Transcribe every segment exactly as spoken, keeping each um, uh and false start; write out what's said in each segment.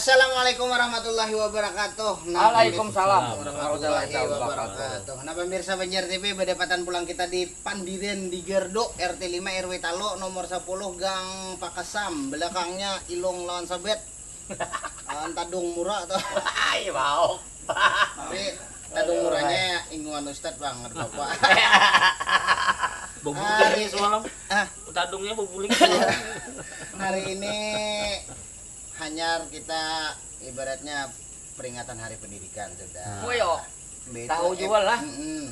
Assalamualaikum warahmatullahi wabarakatuh. Nah, Waalaikumsalam warahmatullahi wabarakatuh. Nah, pemirsa Banjar T V, badapatan pulang kita di Pandiran di Gerduk, R T lima R W talo, nomor sepuluh, Gang Pakasam. Belakangnya Ilung lawan Sabet. Lawan Tadung Mura tuh. Ai, mau. Tapi Tadung Muranya inguan Ustad, Bang, ada apa? Bebulik Hari- semalam. Ah. Tadungnya bebulik. Hari ini hanyar kita ibaratnya peringatan Hari Pendidikan sudah. Oh, iya. Mbak itu Tahu ev-, juga lah. Mm-mm.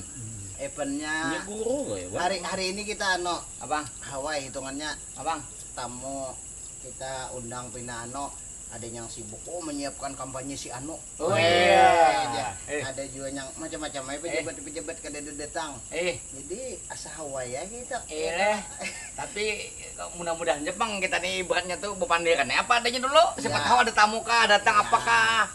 Eventnya Ini guru ya, Bang. hari hari ini kita anu Apa? Hawaii hitungannya Apa? tamu kita undang pina anu ada yang sibuk oh menyiapkan kampanye si anu. Oh, iya. Ada, Eh. ada juga yang macam-macam aja pejabat-pejabat kada ada datang. Eh. Jadi asa Hawaii ya gitu. Iya. Tapi mudah-mudahan Jepang kita nih ibaratnya tuh bepandiran ya apa adanya dulu. Siapa Ya. tahu ada tamu kah datang Ya. apakah.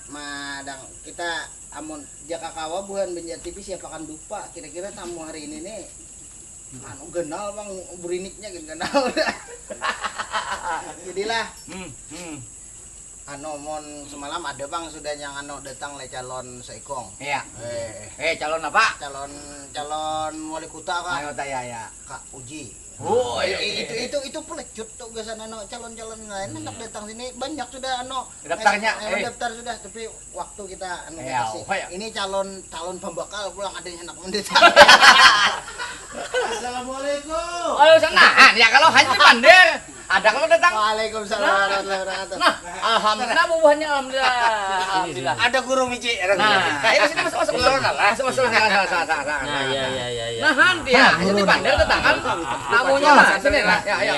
Madang kita amun jaka kawa buhan Banjar T V siapa kan dupa kira-kira tamu hari ini nih anu ganal bang buriniknya gin ganal jadilah Hmm, hmm. anu mon semalam ada bang sudah yang anu datang le calon seikong Iya. eh Eh, calon apa? calon calon wali kota kah Ayo taya ya. Kak Uji Oh, iya, Eh, iya, itu iya. itu itu pelecut tuh gasan anu calon-calon lain hendak datang sini banyak sudah anu Daftarnya, eh, eh. daftar sudah tapi waktu kita anu Iya, batasi. oh, iya. Ini calon calon pembakal pulang ada yang hendak mendatang. Assalamualaikum. Oh, sana. Nah, ya kalau hanya di Pandir, ada kalau datang. Waalaikumsalam Nah. warahmatullahi wabarakatuh. Nah, alhamdulillah bubuhannya alhamdulillah. Alhamdulillah. Ada guru miji, ada guru Nah, miji. ayo sini masuk masuk masuk. Masuk masuk masuk masuk masuk. Nah, iya iya iya iya. Nah, han dia. Nah, Ini di guru. Pandir datang kan. Tamunya lah sini lah. Ya, ya. Iya.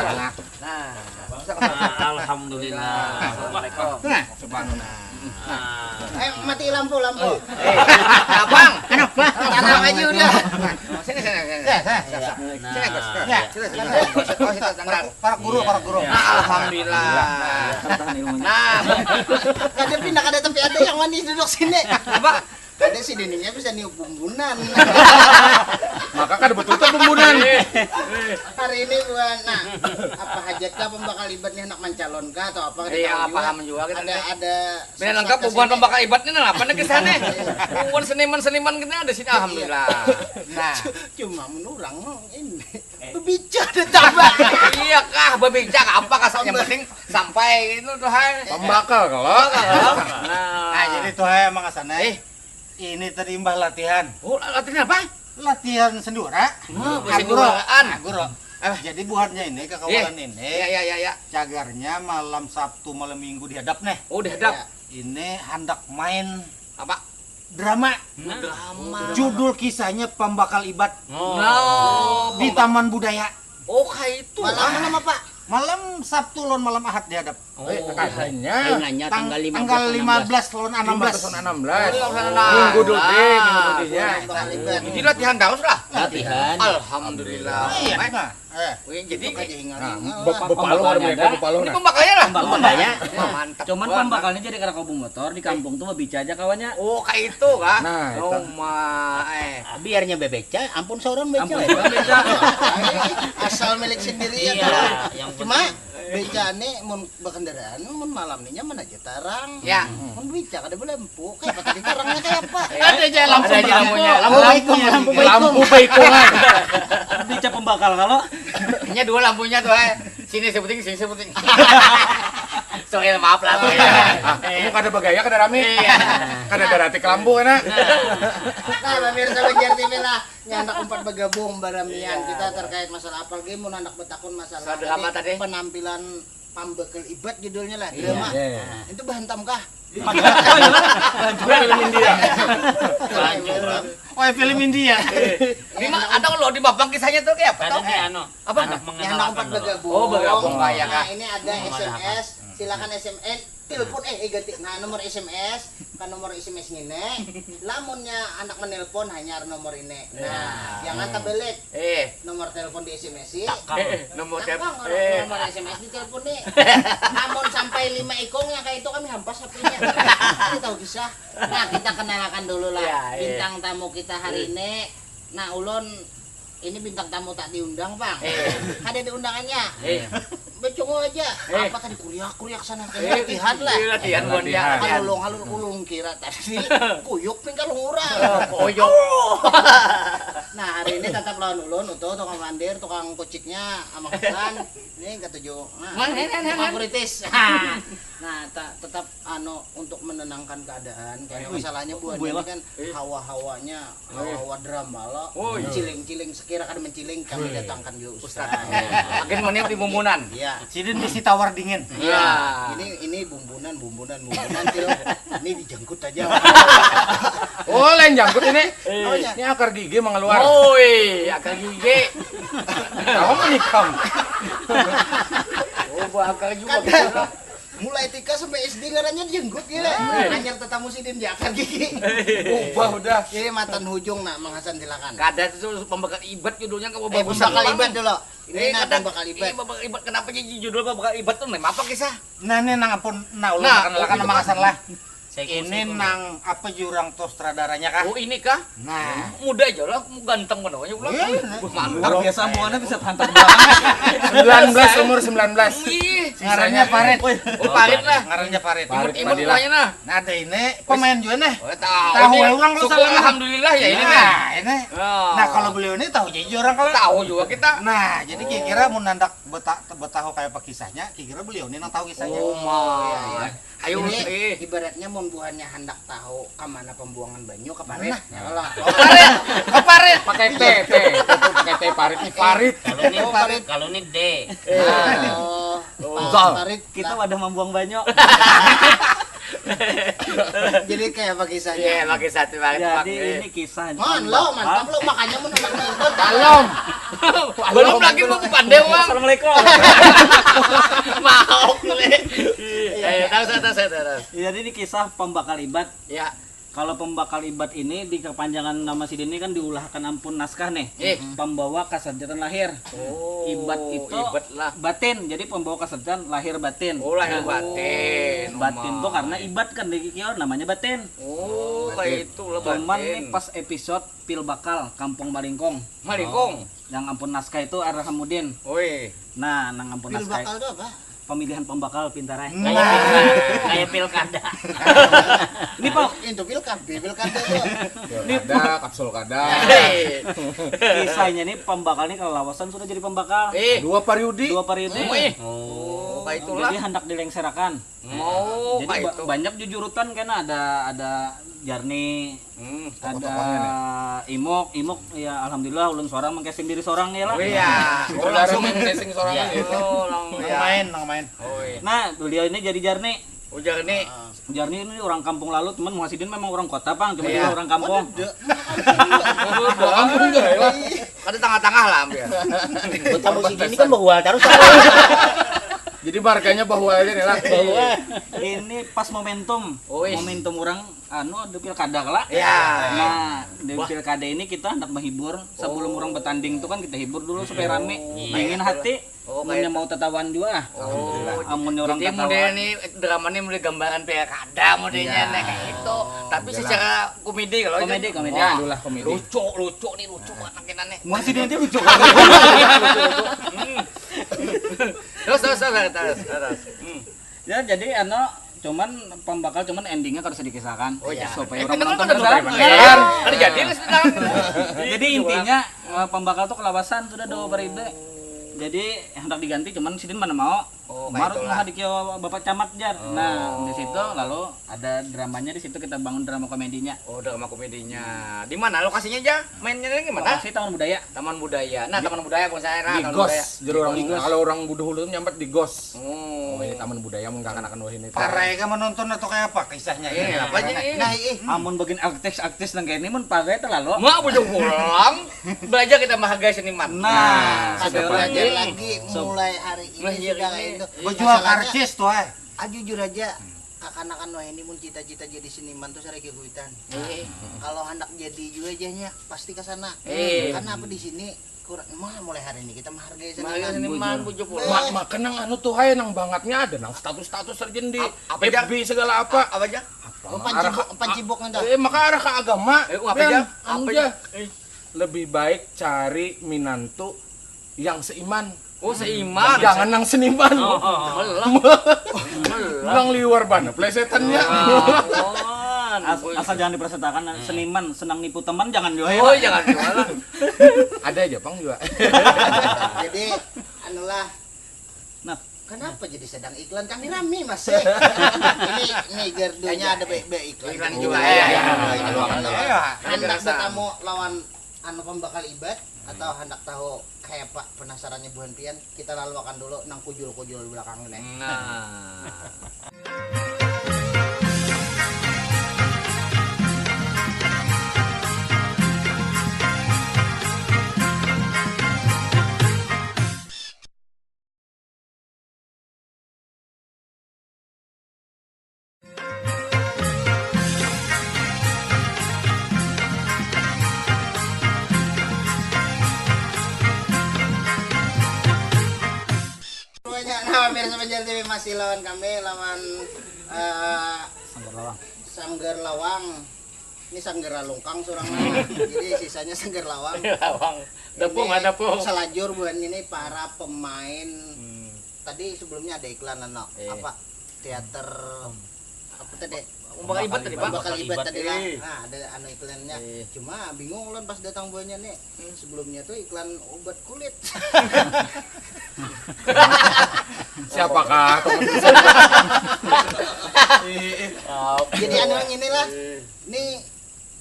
Nah. Nah, alhamdulillah. Nah, coba nah. Ah. Eh, mati lampu, lampu. Eh, abang, kenapa? Tanam aja udah. Sini, sini, sini. Iya, iya. Sini, Gus. Nah, Iya, iya. Sini, sini. Oh, situ, Gus. Parak, parak guru, parak guru. Iya. Nah, alhamdulillah. Nah, tahan ilmunya. Nah. Kada pindah, kada tapi ada yang manis duduk sini. Apa? Kada si Deningnya bisa niup bumbunan. Maka kada betutup bumbunan. Hari ini buhan, nah, apa hajatkah pembakal ibat nih hendak mancalon kah atau apa? Iya, paham juga kita Ada, nih. ada Bila lengkap bubuhan pembakal ibat nih, nah, apa nih kesannya? Bubuhan seniman-seniman kita ada sini, alhamdulillah. Nah, cuma menurang ini. Bebicara ada tambah. Iya kah, bebicara apa kah? Yang penting sampai itu tuh hai. Pembakal kalau. Nah. Nah, jadi tuh hai emang kesannya. Eh, Ini tadi imbah latihan. Oh, latihan apa? Latihan sendura. Oh, Aguro. Senduraan. Aguro. Eh, jadi buhannya ini kekawalan ini. Ya, ya, ya, ya. Cagarnya malam Sabtu, malam Minggu dihadap nih. Oh, dihadap. Ya. Ini hendak main apa? Drama. Hmm, drama. Judul kisahnya Pembakal Ibat. Oh. Di Taman Budaya. Oh, kayak itu. Malam, malam apa? Malam Sabtu lawan malam Ahad dihadap. Oh, eh, katanya. Ingatnya tanggal lima belas, tanggal lima belas lawan enam belas. Lima belas lawan enam belas. Oh, lawan enam belas. Minggu dudi, minggu dudinya. Jadi latihan terus lah. Latihan. Alhamdulillah. Iya. Nah, eh. Wih, jadi nah, bepalu ada mereka bepalu. Ini pembakalnya lah. Pembakalnya. Mantap. Cuman pembakalnya jadi karena kau motor di kampung tuh bica aja kawannya. Oh, kayak itu kah? Nah, oh, itu. Ma, eh. Biarnya bebeca, ampun seorang beca. Ampun seorang beca. Asal milik sendiri ya. Iya, yang cuma beca nih mun berkendaraan mun malam nih nyaman aja tarang. Ya. Mun beca kada boleh empuk kayak apa tadi tarangnya kayak apa? Ada aja lampu lampunya. Lampu baikung, lampu baikungan. Beca pembakal kalau. Nya dua lampunya tuh eh. Sini sebuting, sini sebuting. Soel maaf lah tuh ya. Ah, kamu kada bagaya kada rame. Iya. Kada ada rati kelambu kana. Nah, pemirsa Banjar T V lah. Nya handak umpat bagabung baramian kita terkait masalah apalagi mun handak betakun masalah penampilan pambakal ibat judulnya lah drama. Iya. Itu bahantam kah? Film India. Oh, film India. Di ma-, ada lo di Mapang kisahnya tuh kayak apa? Ada nih anu. Apa? Anak mengenal. Yang handak umpat bagabung. Oh, bagabung kayak kah? Nah, ini ada S M S, silakan S M S. Telepon eh, eh ganti. Nah, nomor S M S, kan nomor S M S ngini. Lamunnya anak menelpon hanya nomor ini. Nah, jangan terbalik. Eh, nomor telepon di S M S sih. Eh, nomor telepon. Nomor S M S di telepon nih. Namun sampai lima ikung yang kayak itu kami hampas H P-nya. Ini tahu kisah. Nah, kita kenalkan dulu lah. Ya, iya. Bintang tamu kita hari ini. Nah, ulun Ini bintang tamu tak diundang, Bang. Eh. Ada di undangannya. Eh. Becungu aja. Eh. Apa tadi kuriak-kuriak sana? Kayaknya latihan lah. Iya, latihan, bukan dia. Latihan. Halulung, halulung, ulung kira tadi kuyuk ping kalung urang. Oh, kuyuk. Nah, hari ini tetap lawan ulun, Utuh, tukang mandir, tukang kuciknya, Amak Hasan. Ini ketujuh. Nah, tukang kritis. Nah, tetap anu, untuk menenangkan keadaan, karena masalahnya buhannya ini kan hawa-hawanya, hawa-hawa drama lah. Ciling-ciling, sekira kada menciling, kami datangkan juga ustaz. Agen meniup di bumbunan. Iya. Sidin bisi tawar dingin. Iya. Ini ini bumbunan, bumbunan, bumbunan, Til. Ini dijangkut aja. Oh, lain jangkut ini. Ini akar gigi mengeluar. Woi, akar gigi. Kamu menikam. Oh, buah akar juga. Mulai T K sampai S D ngarannya jenggot ya. Anyar tetamu sidin di akar gigi. Ubah udah. Jadi matan hujung, nah, Mang Hasan, silakan. Kada tu pembakal ibat judulnya, kamu eh, pembakal ibat dulu. Ini nah, pembakal ibat. Pembakal ibat, kenapa jadi judul pembakal ibat tuh? Nah, apa kisah? Nah, ini nang ampun, nah, ulun makan lah, kan Mang Hasan lah. Ini nang apa jurang tuh sutradaranya kah? Oh, ini kah? Nah. Muda aja lah, ganteng mana aja ulah. Mantap. Biasa muanya bisa pantat belakang. Sembilan belas, umur sembilan belas. Ngarannya Parit. Oh, Parit lah. Ngarannya Parit. Imut-imut mukanya nah. Nah, ada ini pemain juga nih. Oh, tahu. Tahu orang kalau salah. Alhamdulillah ya ini nah. Ini. Nah, kalau beliau ini tahu jadi orang kalau tahu juga kita. Nah, jadi kira-kira mun nandak betahu kayak apa kisahnya, kira-kira beliau ini nang tahu kisahnya. Oh, iya. Ayo, ini eh, ibaratnya mun buhannya handak tahu ke mana pembuangan banyu, ke parit. Nah. Ya lah. Ke parit, ke parit. Pakai T, T. Pakai T, parit, ini parit. Kalau ini parit, kalau ini D. Oh, parit. Kita wadah membuang banyu. Jadi kayak apa kisahnya? Iya, pakai satu banget. Jadi ini kisah. Man, lo mantap lo, makanya mun anak nonton. Belum lagi mau pandai, Bang. Assalamualaikum. Mau. Eh, tahu saya, tahu saya, tahu. Jadi ini kisah pembakal ibat. Ya. Kalau pembakal ibat ini di kepanjangan nama sidin ini kan diulahkan ampun naskah nih. Eh. Pembawa kasajatan lahir. Oh, ibat itu ibat lah. Batin. Jadi pembawa kasajatan lahir batin. Oh, lahir batin. Batin tuh karena ibat kan di kio namanya batin. Oh, kayak itu lah batin. Cuman nih pas episode Pil Bakal Kampung Malingkong. Malingkong. Yang ampun naskah itu Arhamudin. Oi. Nah, nang ampun naskah. Pil bakal itu apa? Pemilihan pembakal pintar ai. Nah. Kayak pilkada. Ini, Pak. Itu pilkada, pilkada itu. Pilkada, kapsul kada. Kisahnya nih pembakal nih kalau lawasan sudah jadi pembakal. Eh. Dua periode. Dua periode. Oh, eh. Oh, kayak itulah. Jadi hendak dilengserakan. Oh, jadi kayak itu. Banyak jujurutan kan ada ada Jarni, hmm, ada tokoh-tokohnya nih. Imuk, Imuk ya alhamdulillah ulun seorang mengcasting diri seorang ya lah. Oh iya, oh, langsung mengcasting seorang gitu. Oh, orang nang main, nang main. Oh, iya. Nah, beliau ini jadi Jarni. Oh, Jarni. Jarni ini orang kampung lalu, teman Muhasidin memang orang kota, Pang, cuma dia orang kampung. Iya. Kampung juga ya. Kada tengah-tengah lah hampir. Buat kamu sini kan bahual terus. Jadi markanya bahual aja nih lah. Bahual. Ini pas momentum. Momentum orang anu ada pilkada kala. Ya. Nah, di pilkada ini kita hendak menghibur sebelum orang bertanding tuh kan kita hibur dulu supaya rame, dingin hati. Oh, mun yang mau tertawaan juga. Alhamdulillah. Amun orang tertawaan. Jadi model nih drama nih mulai gambaran pilkada modelnya nih kayak itu. Tapi secara komedi kalau komedi, komedi. Wah, itulah komedi. Lucu, lucu nih, lucu banget makinannya. Masih dia lucu. Terus, terus, terus, terus, terus. Hmm. Ya, jadi anu cuman pembakal cuman endingnya kada usah dikisahkan. Oh, ya. Supaya orang menonton kada tahu. Ada jadi. Jadi intinya eh, pembakal tuh kelawasan sudah dua periode. Jadi hendak diganti cuman sidin mana mau. Oh, marut muha dikio Bapak Camat jar. Nah, di situ lalu ada dramanya di situ kita bangun drama komedinya. Oh, drama komedinya. Di mana lokasinya aja? Mainnya di mana? Lokasi Taman Budaya. Taman Budaya. Nah, Taman Budaya pun saya di Gos. Jadi orang kalau orang Buduhulu tuh nyambat di Gos. Oh, ini Taman Budaya mun kakanakan wahini. Parai kah menonton atau kayak apa kisahnya? Eh, apa aja? Nah, ih. Amun bagian artis-artis nang kayak ini mun parai terlalu. Mak bujung pulang. Belajar kita menghargai seniman. Nah, nah, sudah belajar lagi mulai hari ini sudah ini. Bejual karcis tuh, eh. Ah, jujur aja, kakanakan wah ini mun cita-cita jadi seniman tuh sarai kuitan. Kalau hendak jadi juga aja nya pasti ke sana. Karena apa di sini kurang mah mulai hari ini kita menghargai seniman. Menghargai seniman, bujur pulang. Mak makan nang anu tuh hai nang bangatnya ada nang status-status sarjen di F B segala apa. Apa aja? Apa? Pancibok, pancibok nanti. Eh, maka arah ke agama. Eh, apa aja? Apa aja? Lebih baik cari minantu yang seiman. Oh, seiman. Jangan nang seniman. Oh, oh, oh. Melah. Melah. Nang liwar bana plesetannya. Lawan. As- asal jangan dipersetakan seniman senang nipu teman, jangan juga ya. Oh, jangan juga lah. Ada aja pang juga. Jadi anulah, Nah, kenapa jadi sedang iklan, kami rami masih. Ini ini gardunya ada baik-baik iklan. Iklan juga, Ya, ya. Iklan juga. Ya, Handak bertamu lawan anu pembakal ibat atau handak tahu kayak apa penasarannya buhan pian, kita laluakan dulu nang kujul-kujul di belakang ini. Nah. Semuanya, nah, pemirsa Banjar T V masih lawan kami, lawan eh, Sanggar Lawang. Sanggar Lawang. Ini Sanggar Lalungkang seorang nama. Jadi sisanya Sanggar Lawang. Lawang. Dapung, Ini ada pung. Selajur bulan ini para pemain tadi sebelumnya ada iklan, ano, Iya. Apa, teater apa tadi? Pembakal ibat tadi, Pak. Pembakal ibat tadi lah. Iya. Nah, ada anu iklannya. Iya. Cuma bingung ulun pas datang buahnya nih. Sebelumnya tuh iklan obat kulit. Siapakah? Jadi anu yang inilah. Ini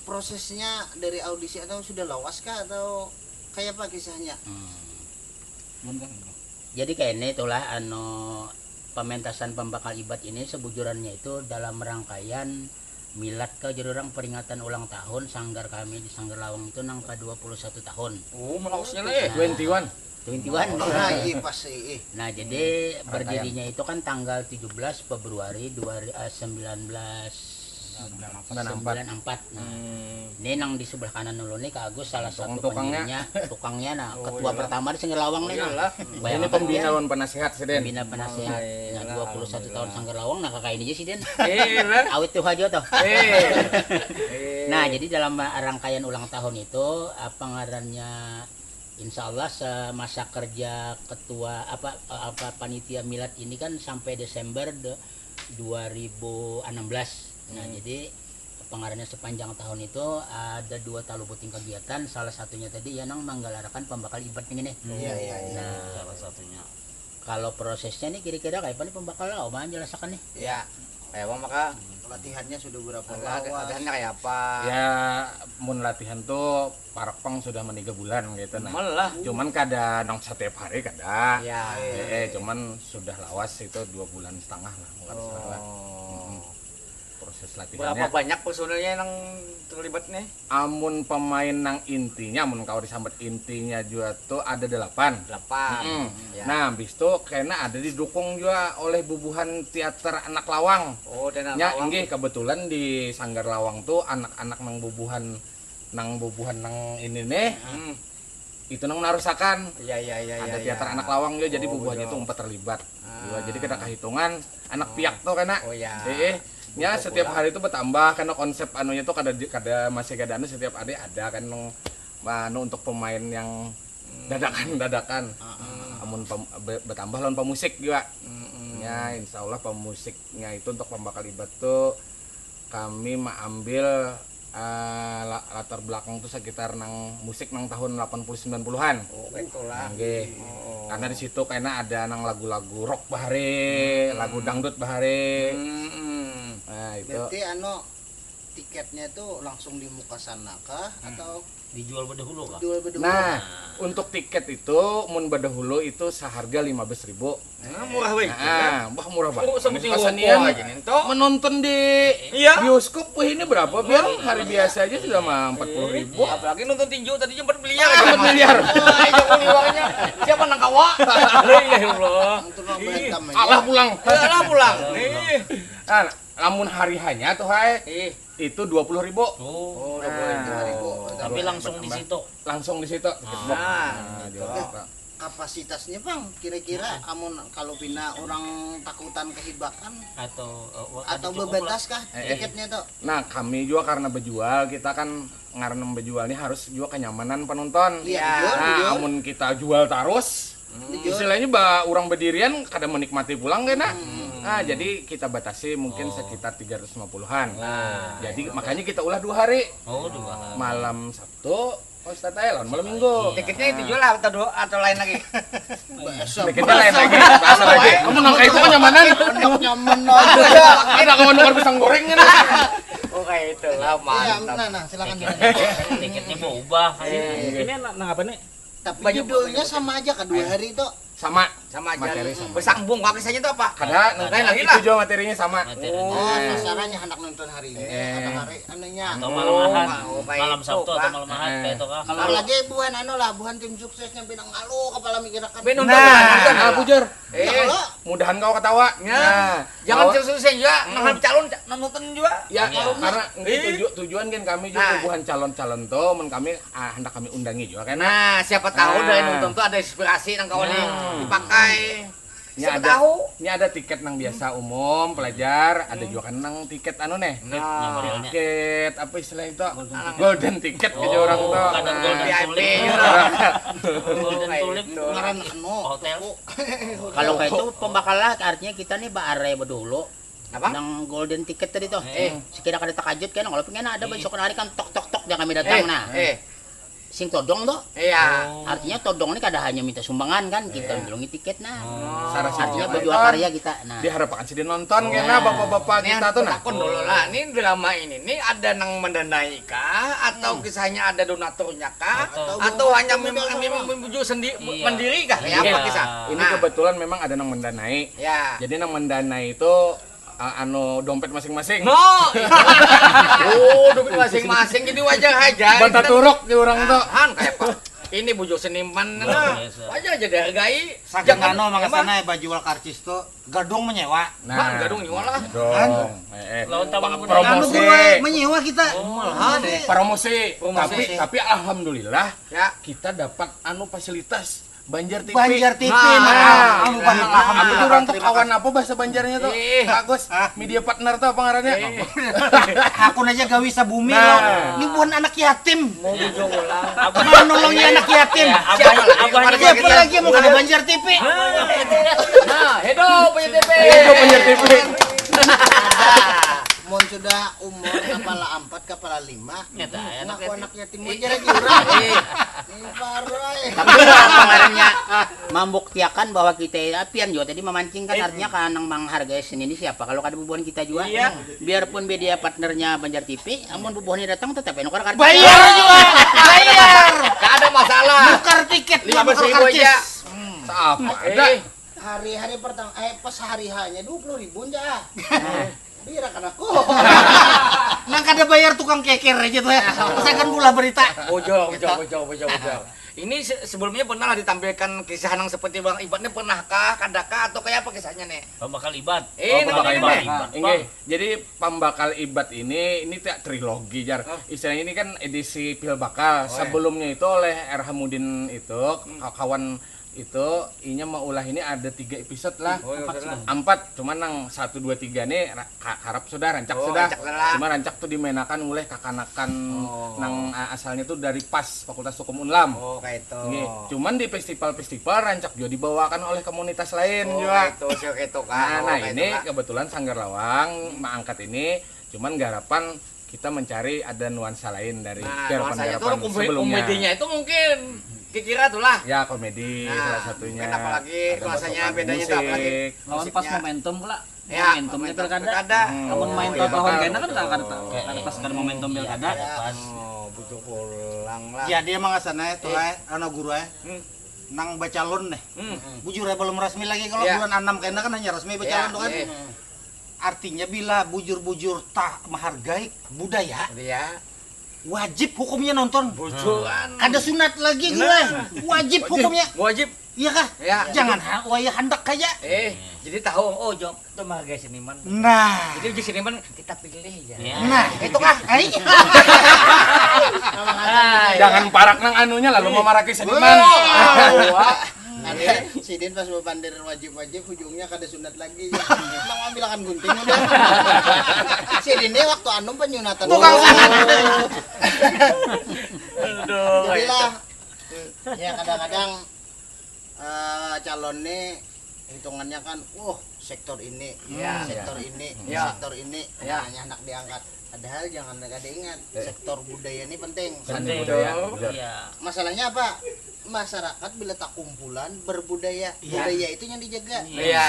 prosesnya dari audisi atau sudah lawas kah atau kayak apa kisahnya? Jadi kayak ini itulah anu pementasan pembakal ibat ini sebujurannya itu dalam rangkaian milad kah jadi orang peringatan ulang tahun sanggar kami di Sanggar Lawang itu nang ke dua puluh satu tahun. Oh, melosnya lah ya. Twenty one. Twenty one. Nah, iya pas iya. Nah, jadi berdirinya itu kan tanggal tujuh belas Februari dua, eh, sembilan belas Sembilan empat. Sembilan empat. Nah, ini nang di sebelah kanan dulu nih Kak Agus salah satu Tukangnya. Pendirinya, tukangnya, nah, ketua pertama di Sanggar Lawang nih. Nah. Iyalah. Ini pembina lawan penasehat sih, Den. Pembina penasehat. Nah, dua puluh satu tahun Sanggar Lawang, nah, kakak ini aja sih, Den. Eh, lah. Awet tuh aja tuh. Eh. Nah, jadi dalam rangkaian ulang tahun itu, apa ngarannya, insya Allah semasa kerja ketua apa apa panitia milad ini kan sampai Desember de- dua ribu enam belas. Nah, jadi apa ngarannya sepanjang tahun itu ada dua talu puting kegiatan, salah satunya tadi ya nang menggalarakan pembakal ibat ini nih. Iya, iya, iya. Nah, Salah satunya. Kalau prosesnya nih kira-kira kayak apa nih pembakal, oh, man jelasakan nih. Ya. Kayak apa maka Latihannya sudah berapa lati- lawas? Latihannya kayak apa? Ya, mun latihan tuh parak pang sudah meniga bulan gitu nah. Melah. Cuman kada nang setiap hari kada. Ya. Eh, eh, cuman sudah lawas itu dua bulan setengah lah, bukan setengah lah. Oh. Mm-mm. Proses Berapa latihannya. Banyak personilnya yang terlibat nih? Amun pemain nang intinya, mun kawa disambat intinya juga tuh ada delapan. Delapan. Mm-mm. Ya. Nah, habis itu kena ada didukung juga oleh bubuhan teater anak lawang. Oh, dan Nya inggih kebetulan di Sanggar Lawang tuh anak-anak nang bubuhan nang bubuhan nang ini nih. Hmm. Itu nang menarusakan. Iya, iya, iya, Ada iya, teater iya. anak lawang juga, jadi Oh, bubuhannya betul. Tuh empat terlibat. Ah. Juga, jadi kada kahitungan anak piak tuh kena. Oh, iya. Eh, eh. Ya, Buku setiap pula. Hari itu bertambah karena konsep anunya tuh kada di- kada masih kada anu, setiap hari ada kan nang anu untuk pemain yang dadakan-dadakan. Amun pem- be- bertambah lawan pemusik juga. Mm-mm. Ya, insya Allah pemusiknya itu untuk pembakal ibat tuh kami mengambil eh, la- latar belakang tuh sekitar nang musik nang tahun delapan puluh sembilan puluhan. Oh, itulah. Nggih. Oh. Karena di situ kena ada nang lagu-lagu rock bahari, lagu dangdut bahari. Mm-mm. Nah, itu. Berarti anu tiketnya itu langsung di muka sana kah atau Dijual berdahulu kah? jual berdua? Nah, untuk tiket itu mun badahulu itu seharga lima belas ribu. Nah, murah baik. Ah, wah murah banget. Oh, sama Ini tinggal kesenian. rokok aja nih, Tok. Menonton di Iya. Bioskop wah ini berapa biar hari biasa aja sudah mah empat puluh ribu. Apalagi nonton tinju tadi empat miliar. Ah, empat miliar. Wah, iya, uangnya. Siapa nang kawa? Ya Allah. Itu nang berantem aja. Kalah pulang. Kalah pulang. Nih. Nah, lamun hari hanya tuh hai Ih. Itu dua puluh ribu. Oh, Dua puluh lima ribu. Tapi langsung di situ. Langsung di situ. Nah, Nah, di Bioskop. kapasitasnya, Bang? Kira-kira amun kalau pina orang takutan kehibakan atau eh, wa- atau ada cukup bebatas kah Eh, eh. tiketnya tuh? Nah, kami juga karena bejual, kita kan ngaranam bejual nih harus juga kenyamanan penonton. Iya, Ya. jujur, Nah, jujur. amun kita jual terus, Jujur. istilahnya bah orang bedirian kada menikmati pulang kena. Nah, jadi kita batasi mungkin Oh. sekitar tiga ratus lima puluhan. Nah, Jadi makanya kita ulah dua hari. Oh, dua. Malam Sabtu, Ustaz Ailon malam Minggu. Tiketnya itu juga lah atau dua atau lain lagi. Tiketnya lain lagi, bahasa lagi. Kamu nang kayak itu kenyamanan. Nyaman aja. Ada kawan nukar pisang goreng kan? Oh kayak itulah Iya, mantap. nah, nah, silakan. Tiketnya berubah kan. Ini anak nang apa nih? Tapi judulnya sama aja kah dua hari itu? Sama. Sama aja. Materi sama. Bersambung kok kisahnya itu apa? Ada Lain nah, lagi itu lah. Juga materinya sama. Materinya. Oh, sasarannya anak nonton hari ini Eh. atau hari anunya. Atau malam ahad. Oh, kayak Malam itu, Sabtu atau Pak. Malam Ahad Eh. kayak itu kah? Kalau lagi buhan anu lah, buhan tim suksesnya pinang ngalu kepala mikirakan. Minum Nah, dulu. nah, bujur. Eh, Kalau Mudahan kau ketawa. Ya. Nah, Jangan kau- susah juga, nang calon nonton juga. Ya, Iya. Karena mungkin Ih. tuju- tujuan kan kami juga Nah. bubuhan calon-calon tuh, mun kami ah, hendak kami undangi juga kan. Nah, siapa tahu Nah. dari nonton tuh ada inspirasi nang kawan nih Nah. dipakai. Ini Siapa ada, tahu? Ini ada tiket nang biasa umum pelajar, ada juga kan nang tiket anu nih. Nah, Modelnya. Tiket apa istilahnya itu? Golden ticket gitu orang tuh. Kadang golden V I P. tulip. Golden Kayak tulip. itu. Ngaran anu Hotel. toko. Kalau kayak itu pembakalan artinya kita nih ba are bedulu. Apa? Nang golden ticket tadi tuh. Eh. Sekira kada takajut kan kalau pengen ada besok hari kan tok tok tok dia kami datang Eh, nah. eh, Sing todong tuh. Iya. Artinya todong ini kada hanya minta sumbangan kan, kita ngitungi tiket nah. Sarah Artinya Sintia berjual nonton. Karya kita. Nah. Diharapkan sih dia nonton kena bapak-bapak Ini kita tuh nah. Takon dulu lah, ini drama ini nih ada nang mendanai kah atau kisahnya ada donaturnya kah atau, hanya memang memang menuju sendi Iya. Mendiri kah? Kayak Iya. Apa kisah? Ini Nah, kebetulan memang ada nang mendanai. Ya. Jadi nang mendanai itu uh, anu dompet masing-masing. No. Oh, dompet masing-masing jadi wajar aja. Banta turuk di orang tuh. Han kayak apa? Ini bujur seniman nah. Biasa. Wajar aja dihargai. Saking Jangan- anu emang- makasana bajual karcis tuh gedung menyewa. Nah, Nah, gadung nyewa lah. Dong. Eh, eh. Lawan taman Pa- budaya. Anu promosi. Guru eh, menyewa kita. Malahan. Promosi. Promosi. Tapi tapi alhamdulillah Ya. Kita dapat anu fasilitas Banjar T V. Banjar T V Nah. nah. Anu banyak Apa tuh orang tuh terima kawan kasih. Apa bahasa Banjarnya tuh? Eh. Bagus. Media partner tuh apa ngarannya? Eh. Aku aja gawi sabumi Nah. loh. Ini bukan anak yatim. Mau bujur ulang. Menolongi anak yatim. Ya, abah, abah Siapa Siapa kita? Lagi mau ke Banjar T V? Nah, hedo punya T V. Itu Banjar T V. Mun sudah umur kepala empat, kepala lima, Nyata, ya, ngaku anak anak yatim aja lagi orang. Eh, Ini parah. Tapi apa ngarannya membuktiakan bahwa kita apian juga tadi memancingkan artinya kan nang menghargai seni ini siapa kalau kada bubuhan kita juga. Iya. Biarpun beda partnernya Banjar T V, amun bubuhannya datang tetap ya nukar kartu. Bayar juga. Bayar. Gak ada masalah. Tukar tiket, Lima belas tukar ribu karcis. Aja. Apa ada? Eh, Hari-hari pertama, eh pas hari hanya dua puluh ribu aja. Bira kan aku. Nang kada bayar tukang keker aja tuh ya. Pasakan pula berita. Bujur, bujur, bujur, bujur, bujur. Ini se- sebelumnya pernah lah ditampilkan kisah nang seperti Bang Ibat nih pernahkah, kadakah atau kayak apa kisahnya nih? Pembakal Ibat. Eh, Oh, pembakal pembakal Ibat. Ibat. Inggih. Jadi pembakal Ibat ini ini tidak trilogi jar. Istilahnya ini kan edisi Pil Bakal. Sebelumnya itu oleh R Hamudin itu kawan itu inya maulah ini ada tiga episode lah. Oh, iya, betul lah. Empat, cuman nang satu dua tiga nih ra- ka- karap sudah rancak Oh, sudah. rancak sudah. Cuma rancak tuh dimainakan oleh kakanakan Oh. nang uh, asalnya tuh dari pas Fakultas Hukum Unlam. Oh, kayak itu. Nggih. Cuman di festival-festival rancak juga dibawakan oleh komunitas lain Oh, juga. kayak itu, sih, kayak itu, Kak. Nah, Oh, nah kayak ini itu, Kak. Kebetulan Sanggar Lawang mengangkat ini, cuman garapan kita mencari ada nuansa lain dari Nah, garapan-garapan nuansanya tuh komedi, sebelumnya. Komedinya itu mungkin kira-kira tuh lah. Ya komedi Nah, salah satunya. mungkin apalagi Ada nuansanya beberapa bedanya musik. tuh apalagi Lawan pas musiknya. Momentum pula. Ya, Momentumnya Momentum pilkada. Pilkada. Amun main Iya, tahun bakal. kena kan kada kada pas kada momentum pilkada. Oh, butuh pulang lah. Jadi emang sana itu eh, anak guru eh. Nang bacalon deh. Hmm. Bujur ya belum resmi lagi kalau Ya. Bulan enam kena kan hanya resmi bacalon Ya, tuh kan. iya. Artinya bila bujur-bujur tak menghargai budaya, Iya. Wajib hukumnya nonton. Bujuran. Kada sunat lagi guru eh. Wajib hukumnya. Wajib. Iya kah? Ya. Jangan ha- wayah handak kaya. Eh, jadi tahu oh jawab tuh menghargai seniman. Nah. Jadi uji seniman kita pilih ya. Ya. Nah, itu kah? Ai. Jangan parak nang anunya lalu memaraki seniman. Wah. Sidin pas bapandir wajib-wajib, ujungnya kada sunat lagi. Nang ambilakan gunting udah. Sidin ni waktu anum panyunatan. Tukang sunat. Aduh. Jadilah, ya, kadang-kadang eh, calon ni hitungannya kan, wah, sektor ini, Ya. sektor ini, Ya. sektor ini, Ya. Nah, hanya anak diangkat. Padahal jangan mereka diingat, Eh. sektor budaya ini penting. Penting. Budaya. Betul. Iya. Masalahnya apa? Masyarakat bila tak kumpulan berbudaya, Iya. budaya itu yang dijaga. Iya.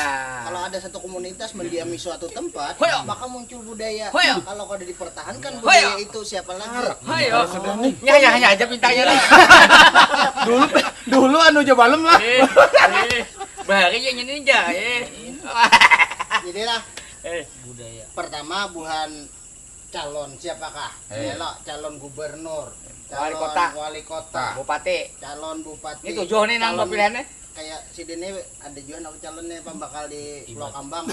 Kalau ada satu komunitas mendiami suatu tempat, Hoyo. Maka muncul budaya. Hoyo. Kalau kada dipertahankan Hoyo. Budaya itu, siapa lagi? Hoyo. Sudah nih. Ya, ya, ya aja pintanya lah. Dulu dulu anu aja balum lah. Eh, eh. Bahari ya ini aja. Eh. Jadilah, Eh. Pertama buhan calon siapakah? Eh. Elok, calon gubernur, Wali calon kota. Wali kota, Bupati. Calon bupati. Ini tujuh nih nang Calon pilihannya. Kayak si Dene ada juga nama calonnya pembakal di Pulau Kambang.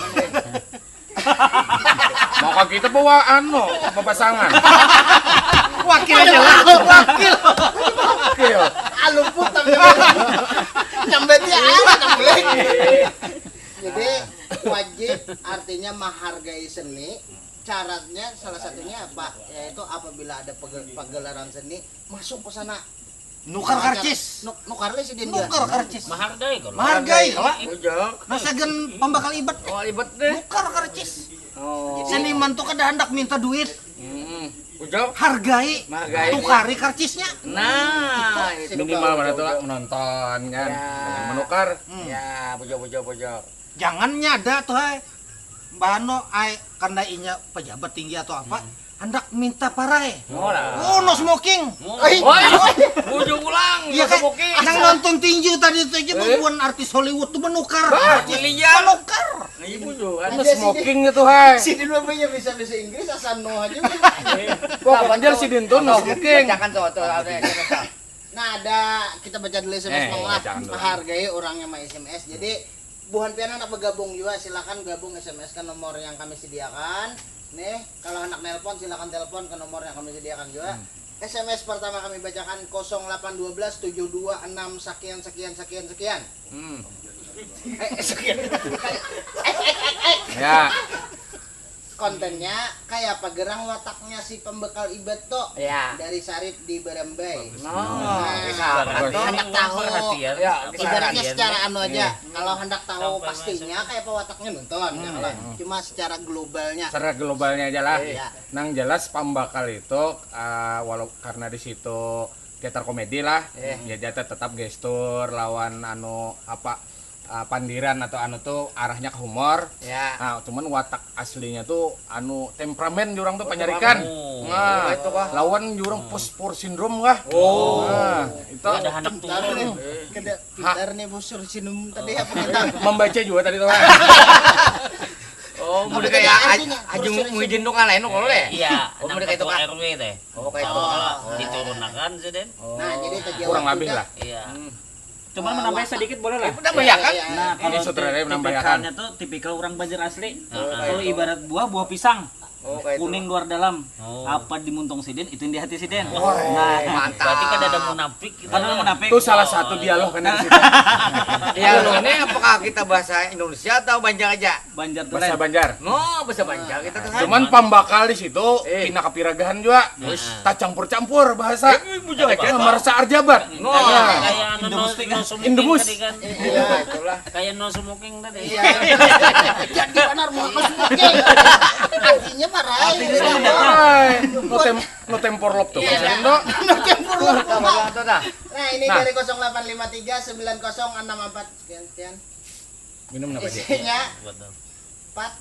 Mau kita bawa anu, papasangan. Wakil aja lah. Wakil. Oke ya. Ah, luput tapi nyambetnya anak boleh. Jadi wajib artinya menghargai seni. Syaratnya salah satunya apa? Yaitu apabila ada pegel- pagelaran seni, masuk ke sana. Nukar karcis. Nuk- nukar lah si Dinda. Nukar karcis. Menghargai kalau. Menghargai lah. Ujok. Nah, sagan pambakal ibat. Oh, ibat deh. Nukar karcis. Oh. Seniman tuh kada hendak minta duit. Hmm. Ujok. Hargai. Menghargai. Tukari karcisnya. Nah, Itu itu. Minimal mana tuh lah menonton kan. Ya. Menukar. Ya, bujok, bujok, bujok. Jangannya ada tuh, hai. Bano, ai, karena inya pejabat tinggi atau apa, hendak minta parai. Oh lah. Oh, no smoking. Oi, ujung ulang. Iya kan? Nang nonton tinju tadi itu aja bubuhan artis Hollywood tuh menukar. Miliar. Menukar. Nah, ibu juga. No smoking itu hai. Si Dinda mah ya bisa bahasa Inggris asal no aja. Wah, panjang si Dinda no smoking. Bacakan tuh, tuh, apa ya, siapa? Nah, ada kita baca dulu S M S Eh, Bang lah. bacakan dulu. Menghargai orang yang S M S. Jadi buhan pian anak bergabung juga, silakan gabung S M S ke nomor yang kami sediakan. Nih, kalau anak nelpon silakan telepon ke nomor yang kami sediakan juga. S M S pertama kami bacakan kosong delapan dua belas tujuh dua enam sekian sekian sekian sekian. Hmm. Eh, sekian. Ya. Kontennya kayak apa gerang wataknya si pembekal ibat tuh. Ya. Dari Sarip di Barambai. Oh, bisa. Anak tahu. Ya, bisa. Ibaratnya secara anu aja. Kalau hendak tahu pastinya kayak apa wataknya nonton. Ya, kalau cuma secara globalnya. Secara globalnya aja lah. Iya. Nang jelas pambakal itu eh, walau karena di situ teater komedi lah, Eh. ya dia tetap gestur lawan anu apa eh, pandiran atau anu tuh arahnya ke humor. Ya. Nah, cuman watak aslinya tuh anu temperamen jurang tuh panyarikan. Oh, Nah, itu kah? Lawan jurang post poor syndrome kah? Oh. Nah, itu Ada hendak Pintar nih. turun. Kada pintar nih bosur sinum tadi apa kita? Membaca juga tadi tuh. Oh, Apa udah tadi kayak artinya? Aji Terus, Muhyiddin tuh kan lain kalau deh. Iya, Oh, nang mereka itu ketua kah? R W teh. Oh, kayak itu Kalau kah? diturunakan sih, Den. Oh. Nah, jadi terjawab Kurang lebih juga. Lah. Iya. Hmm. Cuman Ah, menambahi wah. Sedikit boleh lah. Tambah ya kan? Iya, iya. Nah, kalau Ini sutradara menambahkan. tipikalnya tuh tipikal orang Banjar asli. Oh, kayak Kalau itu. Ibarat buah, buah pisang. Oh, kayak itu. Kuning luar dalam. Oh. Apa di muntung sidin, itu yang di hati sidin. Oh, Nah, mantap. Berarti kan ada munafik gitu. Karena munafik. Itu salah satu dialog kan dari situ. Ya, lo ini apakah kita bahasa Indonesia atau Banjar aja? Banjar tuh, Bahasa Den. Banjar. Oh, bahasa Banjar kita tuh. Cuman pambakal di situ Eh. pina kapiragahan juga. Terus? Tak campur-campur bahasa. Eh, bujur aja. Nah, merasa arjabat. No. Nah, Kayak anu Indomusti. no, no smoking Indomus. Tadi kan. Iya, itulah. Kayak no smoking tadi. Iya. Jadi benar mau ke smoking. Artinya marah. Hai, no tem no tempor lop tuh. Iya. Bahasa Indo. No tempor lop. Tuh, tuh, tuh, tuh. Nah, ini Nah. dari kosong delapan lima tiga sembilan kosong enam empat sekian sekian. Minum apa sih? Isinya Betul. empat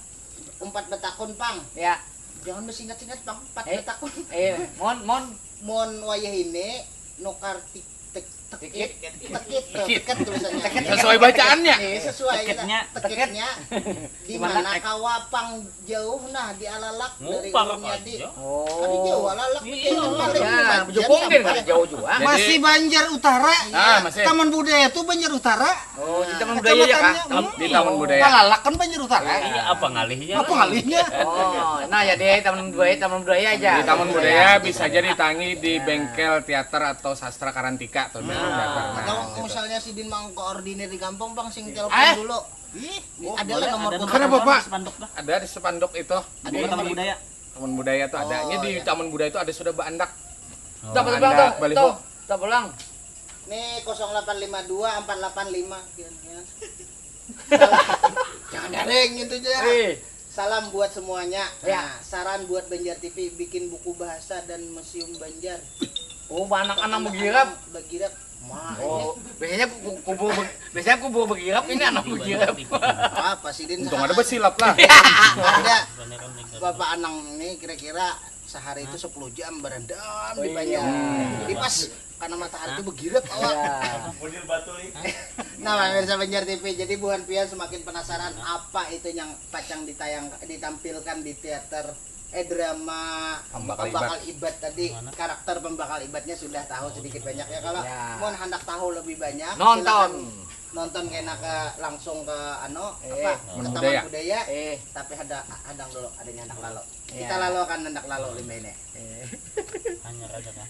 empat betakun pang. Ya. Jangan bersingkat-singkat pang. Empat Eh. Betakun. Eh, mon, mon. Mon wayah ini nukar tik tek tekit Tikit. tekit tekit tulisannya. Sesuai bacaannya. Nih, sesuai kita. Tekitnya. Tekitnya di Gimana? Mana kawa pang jauh nah di alalak dari Ngumpar ulunnya di. aja. Oh. Tadi jauh alalak Iya. itu paling Ya, lima bujur jam pungkir sampai. Jauh juga. Jadi- Masih Banjar Utara. Ah, masih. Taman budaya tuh Banjar Utara. Oh, di Taman Budaya ya kah? Kecamatannya, hmm. Di Taman Budaya. Alalak kan Banjar Utara. Iya, apa ngalihnya? Apa ngalihnya? Oh, nah ya deh Taman Budaya, Taman Budaya aja. Di Taman Budaya bisa jadi tangi di bengkel teater atau sastra Karantika tuh. Atau misalnya sidin mau koordinir di kampung, pang sing telepon dulu. Ih, ada lah nomor kontak. Kenapa, Pak? Ada di spanduk itu. Ada di Taman Budaya. Taman Budaya tuh ada. Ini di Taman Budaya itu ada sudah baandak. Taman Budaya tuh. Tapulang. Nih, kosong delapan lima dua empat delapan lima. Jangan daring gitu aja. Salam buat semuanya. Ya. Nah, saran buat Banjar T V, bikin buku bahasa dan museum Banjar. Oh, anak-anak begirap. Begirap. Mah, oh, biasanya kubur, biasanya kubur begirap, ini anak begirap. Apa sih, Din? Untung ada besilap lah. Ada. Bapak Anang ini kira-kira sehari itu sepuluh jam berendam di Banjar. Jadi pas karena matahari itu begirap awak. Nah, pemirsa Banjar T V, jadi buhan pian semakin penasaran apa itu yang pacang ditayang, ditampilkan di teater, eh, drama Pembakal Ibat tadi. Karakter Pembakal Ibatnya sudah tahu sedikit banyak ya. Kalau mau hendak tahu lebih banyak, nonton, silakan nonton kena ke langsung ke anu, apa, ke Taman Budaya. Tapi ada, hadang dulu, ada nyandak lalu. Kita lalu akan nyandak lalu limbah ini. Hanya raja kan.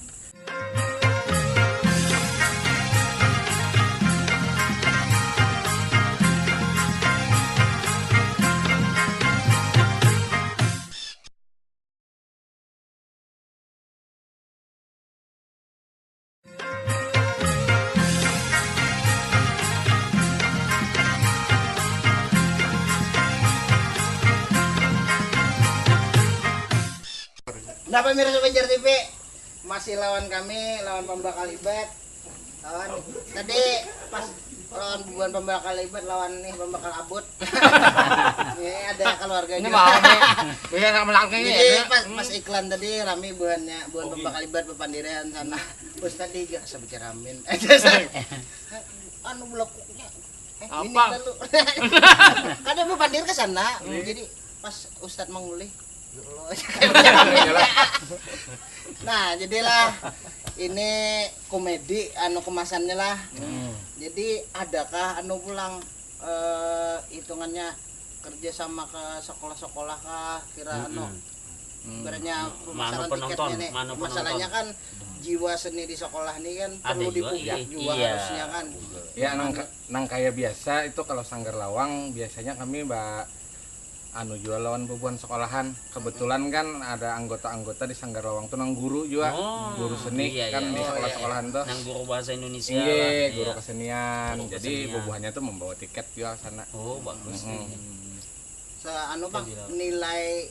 Nah, pemirsa Banjar T V, masih lawan kami, lawan Pembakal Ibat. Lawan tadi pas lawan bubuhan Pembakal Ibat, lawan nih Pembakal Abut. Ini ada keluarga. Ini juga mau nih. Bisa sama laki. Jadi ya, pas, pas iklan tadi rame buhannya, buhan Pembakal Ibat, bepandiran sana. Terus tadi gak sebicara amin. Anu belakuknya. Eh, ini apa? Lalu. Kada bepandir ke sana. Jadi pas Ustadz mengulih, ya Allah. Nah, jadilah ini komedi anu kemasannya lah. Jadi adakah anu pulang, eh, hitungannya kerja sama ke sekolah-sekolah kah, kira anu, ibaratnya pemasaran tiketnya nih. Masalahnya kan jiwa seni di sekolah nih kan perlu dipupuk juga, iya, harusnya kan. Ya, nang, nang kaya biasa itu kalau Sanggar Lawang biasanya kami ba anu jua lawan bubuhan sekolahan. Kebetulan kan ada anggota-anggota di Sanggar Lawang tuh nang guru jua. Oh, guru seni iya, kan iya, di sekolah-sekolahan tuh. Nang guru bahasa Indonesia. Iya, guru kesenian. Jadi bubuhannya tuh membawa tiket jua sana. Oh, bagus tuh. Sa-, anu, Bang, nilai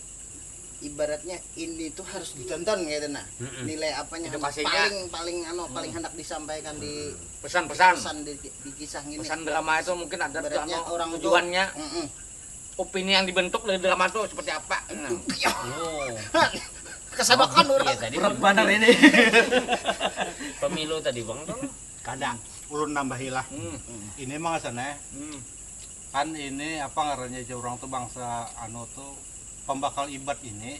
ibaratnya ini tuh harus ditonton gitu nah. Nilai apanya paling, paling anu, paling hendak disampaikan di pesan-pesan, pesan di, di kisah ini. Pesan drama itu mungkin ada tuh, ibaratnya anu, orang tuh tujuannya. Opini yang dibentuk dari drama tuh seperti apa? Nah. Oh. Kesabakan orang. Iya, tadi berat banar ini. Pemilu tadi, Bang, tuh. Kada, ulun nambahi lah. Ini emang sana. Kan ini apa ngarannya aja orang tuh bangsa anu tuh Pembakal Ibat ini,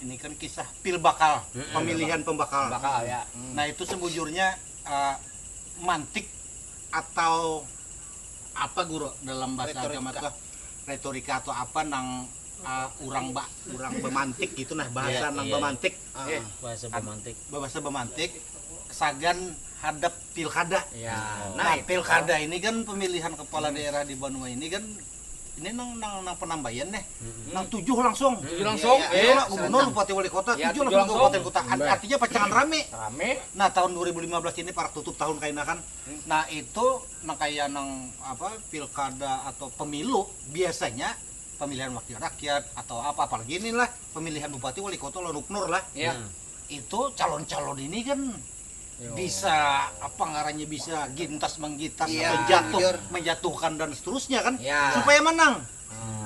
ini kan kisah pil bakal, pemilihan pembakal. Pembakal, ya. Nah, itu sebujurnya, eh, mantik atau apa, Guru, dalam bahasa agama tuh retorika atau apa nang, eh, urang ba, urang bamantik gitu nah, bahasa nang bamantik. Bahasa bamantik. Bahasa bamantik sagan hadap pilkada. Ya, nah, pilkada ini kan pemilihan kepala daerah di banua ini kan ini nang, nang, nang penambayan nih. Nang tujuh langsung. Tujuh langsung. Iya, gubernur, bupati, wali kota, tujuh langsung kabupaten kota. Artinya pacangan rame. Rame. Nah, tahun dua ribu lima belas ini parak tutup tahun kaina kan. Nah, itu nang kaya nang apa, pilkada atau pemilu biasanya pemilihan wakil rakyat atau apa, apalagi inilah pemilihan bupati, wali kota, lawan gubernur lah. Iya. Itu calon-calon ini kan bisa apa ngarannya, bisa gintas menggintas, menjatuh, menjatuhkan dan seterusnya kan, supaya menang.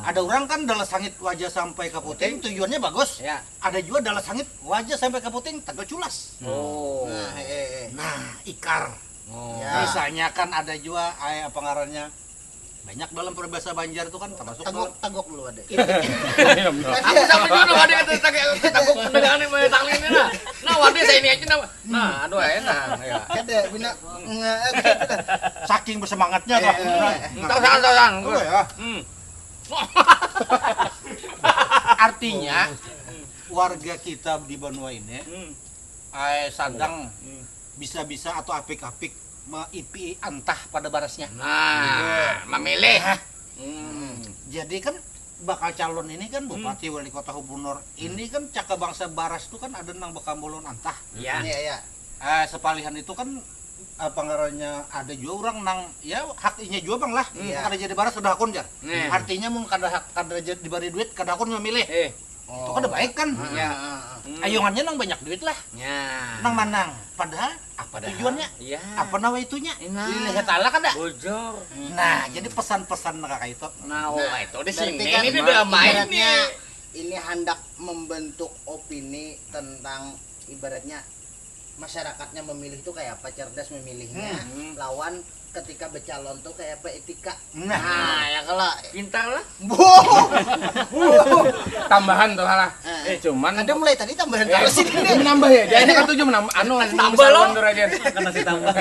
Ada orang kan dalam sangit wajah sampai ke puting, tujuannya bagus. Ada juga dalam sangit wajah sampai ke puting, tagal culas. Oh. Nah, eh, eh, eh. Nah, ikar. Oh. Ya. Misalnya kan ada juga, ay, apa ngarannya, banyak dalam peribahasa Banjar itu kan, termasuk tagok, dalam tagok dulu ada. Aku sama juga ada kata tagok, tagok pendagangan yang banyak tali ini nah. Nah, wadah saya ini aja nah. Nah, aduh, enak ya. Kada bina nge-, saking bersemangatnya tuh. Entah sana, sana. Oh, ya. Hmm. Artinya warga kita di banua ini, ay, sadang bisa-bisa atau apik-apik maipi antah pada barasnya. Nah, memilih. Nah. Hmm. Jadi kan bakal calon ini kan bupati, wali kota, gubernur. Ini kan caka bangsa baras tuh kan ada nang bakambol lawan antah. Iya. Iya, iya. Eh, sepalihan itu kan apa ngarannya, ada juga orang nang ya hak inya juga bang lah. Iya. Kada jadi baras kada hakun jar. Nah. Artinya mun kada hak, kada jadi dibari duit kada hakun memilih. Eh. Itu kada baik kan? Iya. Hmm. Ayungannya nang banyak duit lah. Ya. Nang manang. Padahal apa tujuannya? Iya. Apa nawa itunya? Nah. Dilihat Allah kada? Bujur. Nah, jadi pesan-pesan kaka itu. Nah, oh, itu di sini kan ini drama ibaratnya ini. Ini hendak membentuk opini tentang ibaratnya masyarakatnya memilih itu kayak apa, cerdas memilihnya, lawan ketika becalon tuh kayak apa, etika. Nah. Nah, ya kalau pintar lah. Tambahan tuh lah. Eh, cuman ada mulai tadi tambahan terus ini. Ini nambah ya. Jadi kan tujuh menambah anu ngasih tambah loh. Kan masih tambah.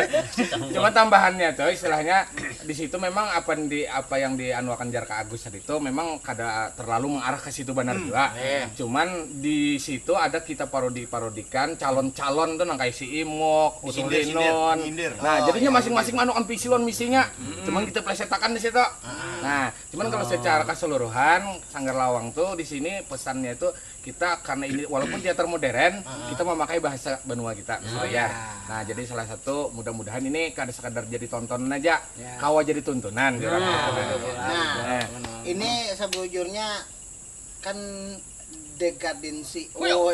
Cuma tambahannya tuh istilahnya di situ memang apa di apa yang dianuakan jar Kak Agus tadi itu memang kada terlalu mengarah ke situ benar juga. Iya. Cuman di situ ada kita parodi-parodikan calon-calon tuh nang kayak si Imok, Usul Linun. Nah, jadinya masing-masing anu ambisi lawan misinya. Cuman kita plesetakan di situ. Nah, cuman kalau secara keseluruhan Sanggar Lawang tuh di sini pesannya itu kita karena ini walaupun teater modern, kita memakai bahasa banua kita supaya. Nah, jadi salah satu mudah-mudahan ini kada sekadar jadi tontonan aja, kawa jadi tuntunan. Nah, ini sebujurnya kan dekadensi. Wih, oh,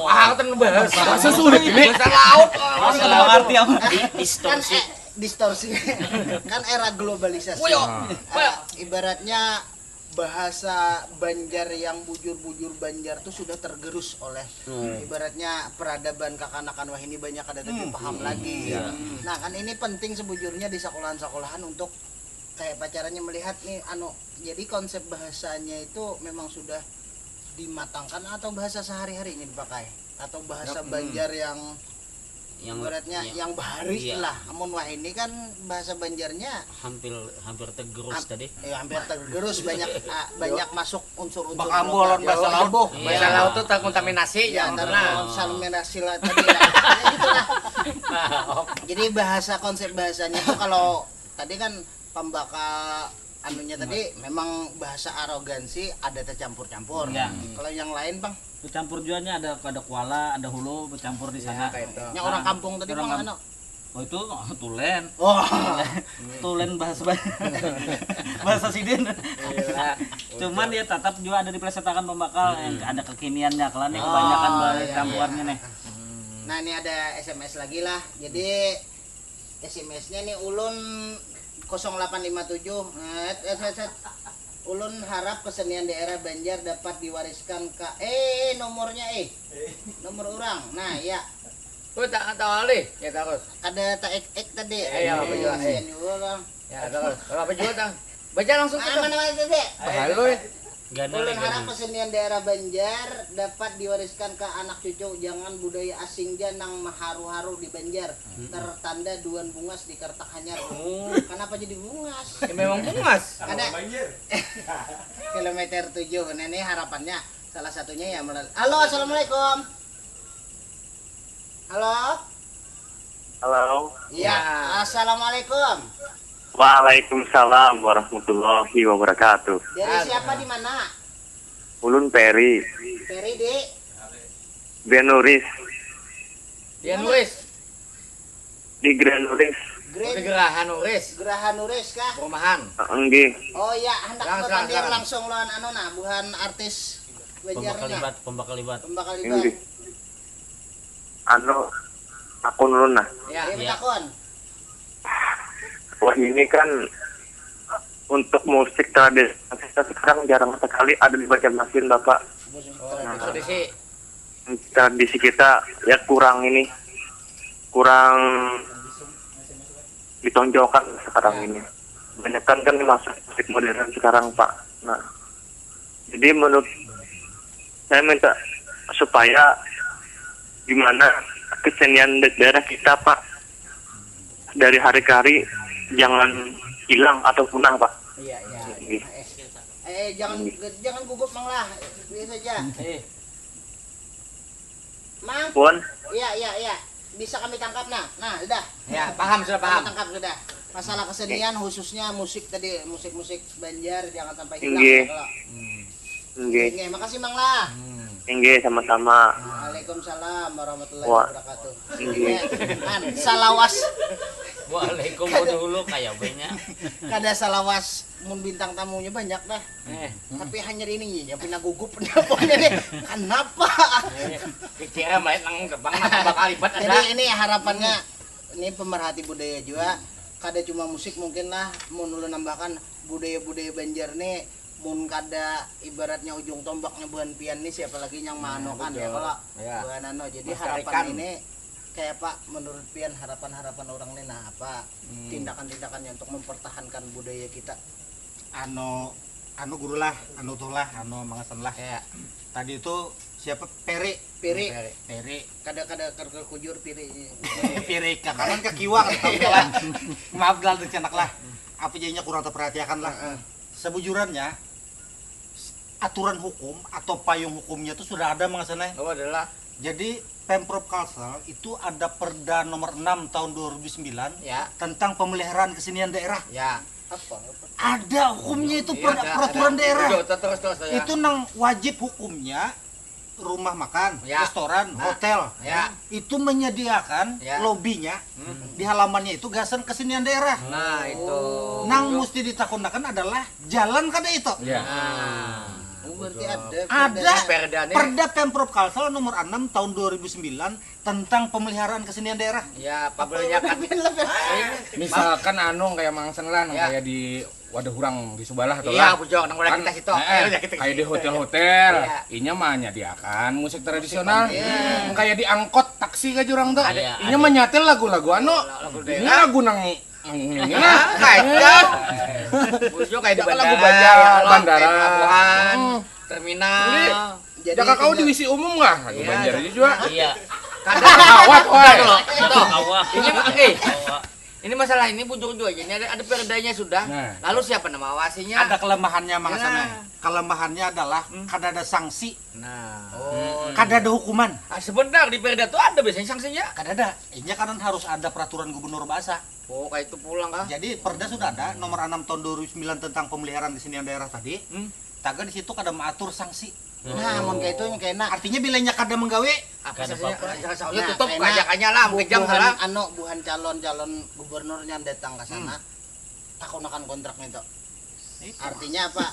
wah, kan bahasa. Bahasa sulit ini. Bahasa laut. Oh, sudah ngerti aku. Kan distorsi. Eh, distorsi. Kan era globalisasi. Wih, oh. Eh, ibaratnya bahasa Banjar yang bujur-bujur Banjar tuh sudah tergerus oleh ibaratnya peradaban kakanakan wahini banyak kada tapi paham lagi. Nah, kan ini penting sebujurnya di sekolahan-sekolahan untuk kayak pacarannya melihat nih anu jadi konsep bahasanya itu memang sudah dimatangkan atau bahasa sehari-hari ini dipakai atau bahasa Banjar yang yang ibaratnya yang bahari lah. Amun wahini kan bahasa Banjarnya hampir hampir tergerus tadi. Ya hampir tergerus banyak ah, banyak masuk unsur-unsur bakambol lawan bahasa laut. Bahasa laut tuh terkontaminasi ya, terkontaminasi lah tadi lah. Ya, gitu lah. Jadi bahasa konsep bahasanya tuh kalau tadi kan pembakal anunya tadi memang bahasa arogansi ada tercampur-campur. Kalau yang lain bang? Tercampur juanya ada ada kuala, ada hulu bercampur di sana. Yang orang kampung tadi bang anu? Oh itu tulen. Oh. Tulen bahasa bahasa sidin. Cuman ya tetap juga ada diplesetkan pembakal yang ada kekiniannya kalau nih kebanyakan bahasa campurannya nih. Nah ini ada S M S lagi lah. Jadi S M S-nya nih ulun kosong delapan lima tujuh. Ulun harap kesenian daerah Banjar dapat diwariskan ke eh nomornya eh. Nomor orang. Nah, ya. Woi tak tahu alih ya terus. Ada tak ek ek tadi. Ya, ya, apa juga. Kasihan juga bang. Ya terus. Kalau apa juga tang? Baca langsung kita. Mana mana tadi? Bahalo ya. Ulun harap kesenian daerah Banjar dapat diwariskan ke anak cucu, jangan budaya asing ja nang maharu-haru di Banjar. Tertanda duan bungas di Kartak Hanyar. Kenapa jadi bungas? Ya memang bungas. Ada. Kilometer tujuh. Nah, ini harapannya salah satunya ya melalui. Halo, assalamualaikum. Halo. Halo. Iya, assalamualaikum. Waalaikumsalam warahmatullahi wabarakatuh. Dari siapa di mana? Ulun Peri. Peri di Granuris. Di Granuris. Di Granuris. Di Graha Nuris. Graha Nuris kah? Perumahan. Enggih. Oh iya, hendak bertanding langsung lawan anu nah, buhan artis Banjarnya. Pembakalibat, pembakalibat. Pembakalibat. Enggih. Anu, akun ulun nah. Ya. Iya, betakun. Wah ini kan untuk musik tradisional kita sekarang jarang sekali ada di Banjarmasin Bapak. Tradisi. Tradisi kita ya kurang ini, kurang ditonjolkan sekarang ini. Banyak kan kan masuk musik modern sekarang Pak. Nah, jadi menurut saya minta supaya gimana kesenian daerah kita Pak dari hari ke hari jangan hilang atau punah Pak. Iya iya. Eh jangan jangan gugup mang lah biasa aja. Eh. Mang. Pun. Iya iya iya. Bisa kami tangkap, nah. Nah, sudah. Ya, paham, sudah paham. Kami tangkap sudah. Masalah kesenian, khususnya musik tadi, musik-musik Banjar, jangan sampai hilang. Inggih. Ya, kalau. Inggih. Inggih, makasih, Mang lah. Inggih, sama-sama. Waalaikumsalam warahmatullahi Wa- wabarakatuh. Inggih. Kan, salawas. Waalaikum dulu kayak banyak. Kada salawas mun bintang tamunya banyak dah. Eh, Tapi hanya ini nya pina gugup pokoknya nih. Kenapa? Kira main nang depan nang bakal libat ada. Jadi ini harapannya ini pemerhati budaya juga. Kada cuma musik mungkin lah, mun ulun nambahkan budaya-budaya Banjar nih, mun kada ibaratnya ujung tombaknya buhan pian nih, siapa lagi yang maanokan ya betul. Kalau Ya. buhan anu. Jadi Melestarikan. Harapan ini kayak apa menurut pian, harapan-harapan orang nih, nah, apa tindakan-tindakannya untuk mempertahankan budaya kita? Anu, anu guru lah, anu tuh lah, anu mangasan lah. Ya. Tadi itu siapa? Peri. Piri. Peri. Peri. Kada kada kada kujur piri. Peri ke kanan ke kiwa kan, tahu lah. Maaf lah, rencana lah. Apa jadinya kurang terperhatikan lah. Sebujurannya, aturan hukum atau payung hukumnya itu sudah ada, Mang Hasan, eh. Oh, adalah. Jadi Pemprov Kalsel itu ada Perda nomor enam tahun dua ribu sembilan Ya. tentang pemeliharaan kesenian daerah. Ya. Apa? Ada hukumnya itu Iya, per- ada, peraturan ada. daerah. Terus, terus, terus, terus, ya. Itu nang wajib hukumnya rumah makan, Ya. restoran, Nah. Hotel Ya. itu menyediakan Ya. lobinya Hmm. di halamannya itu gasan kesenian daerah. Nah, itu. Nang mesti ditakunakan adalah jalan kada itu. Ya. Nah, oh, berarti ada. Ada Perda nih. Perda Pemprov Kalsel nomor enam tahun dua ribu sembilan tentang pemeliharaan kesenian daerah. Ya, pabelnya kan. Misalkan anu kayak mangsen lah, nang Ya. Kayak di wadah hurang di sebelah tuh Iya, lah. bujang nang udah Kan, kita situ. eh, Udah kita kayak di situ. Hotel-hotel, Iya. Inya menyediakan musik tradisional. Iya. Kayak di angkot taksi ka jurang tuh. Ada, Inya menyetel lagu-lagu anu. Lagu Ini daerah. Lagu nang ini Nah, lah. kayak itu. Bujang kayak di Jangan bandara, lagu Banjar, ya, bandara. Pelabuhan, Hmm. terminal. Jadi Jangan kau tinggal- diisi umum lah. Lagu Iya. Banjar aja juga. Iya. Awat, wah. Itu kawah. Ini mah, eh, ini masalahnya ini bujur juga aja. Ini ada, ada perdanya sudah. Nah. Lalu siapa nama awasinya? Ada kelemahannya, Mang Hasan, Ya. eh. Kelemahannya adalah Hmm. kada ada sanksi, Nah. kada ada hukuman. Ah, sebentar, di perda tuh ada biasanya sanksinya. Kada ada. Inya kan harus ada peraturan gubernur bahasa. Oh, kayak itu pulang kah? Jadi perda sudah ada nomor enam tahun dua ribu sembilan tentang pemeliharaan kesenian daerah tadi. Hmm. Taga di situ kada mengatur sanksi. Nah, mun kayak itu yang kena. Artinya bilanya kada menggawe, Apa Kada sanksinya? apa-apa. Sanksinya Nah, tutup kena aja kanya lah, bu- kejam buhan, salah. Anu, buhan calon-calon gubernur yang datang ke sana, takunakan kontrak itu. Artinya apa?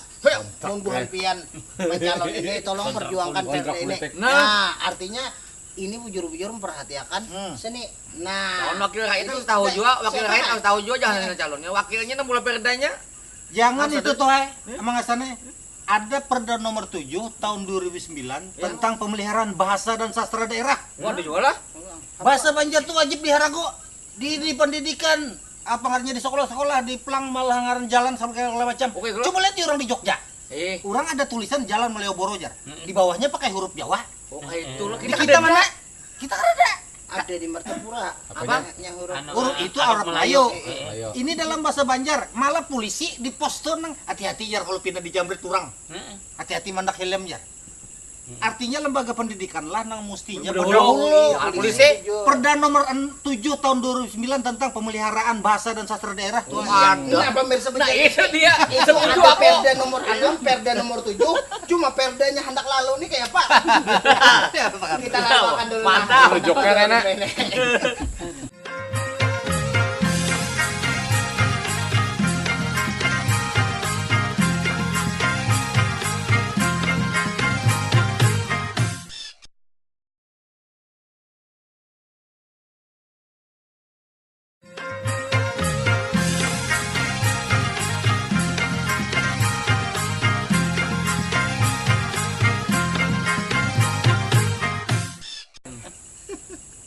Mun buhan pian mencalon ini, tolong perjuangkan Kontrak perda ini. politik. Nah, artinya ini bujur-bujur memperhatikan Hmm. seni. Nah, Calon wakil rakyat ini harus tahu siapa- juga, wakil siapa rakyat kan? Harus tahu juga, jangan hanya calonnya, wakilnya nang mula perdanya. Jangan Apa itu tuh? Tuh, eh. Emang asalnya ada perda nomor tujuh tahun dua ribu sembilan Ya. Tentang pemeliharaan bahasa dan sastra daerah. Waduh juga lah. Bahasa Banjar tuh wajib diharago di, di pendidikan, apa ngarannya, di sekolah-sekolah, di pelang malah ngaran jalan sama kayak segala macam. Oke, kalau- Coba lihat di orang di Jogja. Eh, Orang ada tulisan Jalan Malioboro, jar. Di bawahnya pakai huruf Jawa. oh kayak itu lah. Di kita mana? Kita kada ada. Ada di Martapura. Apa? Yang huruf Anu, Huruf itu Arab Arab Melayu. Melayu. Eh, Ayo. Ini dalam bahasa Banjar, malah polisi di pos tuh nang, hati-hati, jar, kalau pindah dijambret orang. Heeh. Hati-hati mandak helm, jar. Artinya lembaga pendidikan lah nang mustinya Berdahulu. berdahulu. Iya, polisi. Perda nomor en- tujuh tahun dua ribu sembilan tentang pemeliharaan bahasa dan sastra daerah tuh. Ada. Nah, pemirsa Nah, Banjar itu dia. Itu Setuju ada aku. Perda nomor enam, Perda nomor tujuh, cuma Perdanya hendak lalu nih kayak apa? Kita laluakan dulu. Mantap. Joker enak.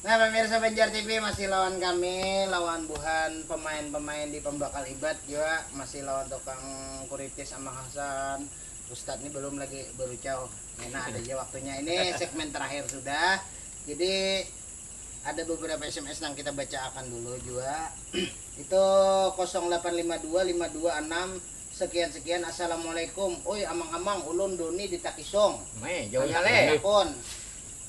Nah, pemirsa Banjar T V, masih lawan kami, lawan buhan pemain-pemain di Pembakal Ibat juga, masih lawan tukang kuritis Amang Hasan. Ustadz ini belum lagi berucau. Enak ada aja waktunya. Ini segmen terakhir sudah. Jadi ada beberapa S M S yang kita bacakan dulu juga. Itu kosong delapan lima dua lima dua enam sekian sekian. Assalamualaikum. Oi, amang-amang, ulun Doni di Takisong. Meh, jauh Kayak kali. Telepon.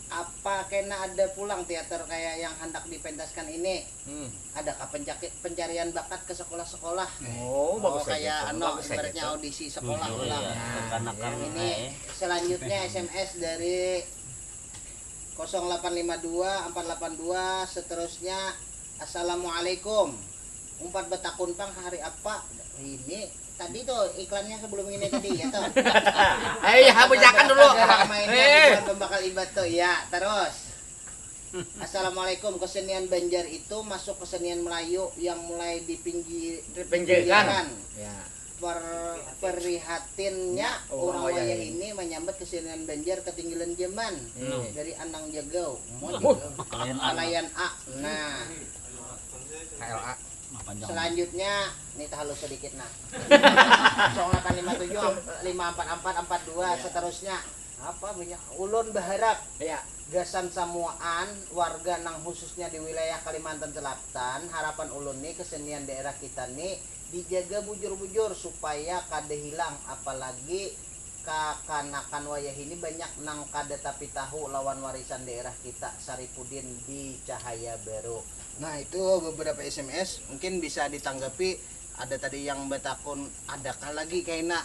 Apa kena ada pulang teater kayak yang hendak dipentaskan ini? Hmm. Adakah pencaki- pencarian bakat ke sekolah-sekolah? Oh, Oh, kayak anu, ibaratnya audisi sekolah ulang. Ini selanjutnya S M S dari kosong delapan lima dua empat delapan dua, seterusnya Assalamualaikum. Umpat betakun pang hari apa? Ini tadi tuh iklannya sebelum ini tadi ya tuh. Ayo ya, bacakan dulu. Gara-gara mainnya Eh. Buhan Pembakal Ibat tuh ya. Terus. Assalamualaikum, kesenian Banjar itu masuk kesenian Melayu yang mulai dipinggi- Dipinggirkan. Ya. Per- perprihatinnya Oh, orang wayah wayah ini. Ini menyambut kesenian Banjar ketinggalan zaman Hmm. dari Anang Jagau. Mau Wah, Jagau. Kalian anak. Kalayan A. Nah, K L A. Mapan jangan. Selanjutnya ini halus sedikit nah. Kosong delapan lima tujuh lima empat empat empat dua seterusnya. Apa banyak ulun berharap Ya. gasan samuaan warga nang khususnya di wilayah Kalimantan Selatan, harapan ulun nih kesenian daerah kita nih dijaga bujur-bujur supaya kada hilang, apalagi kakanakan wayah ini banyak nang kada tapi tahu lawan warisan daerah kita Saripudin di Cahaya Baru. Nah, itu beberapa S M S mungkin bisa ditanggapi. Ada tadi yang batakun, adakah lagi kaina,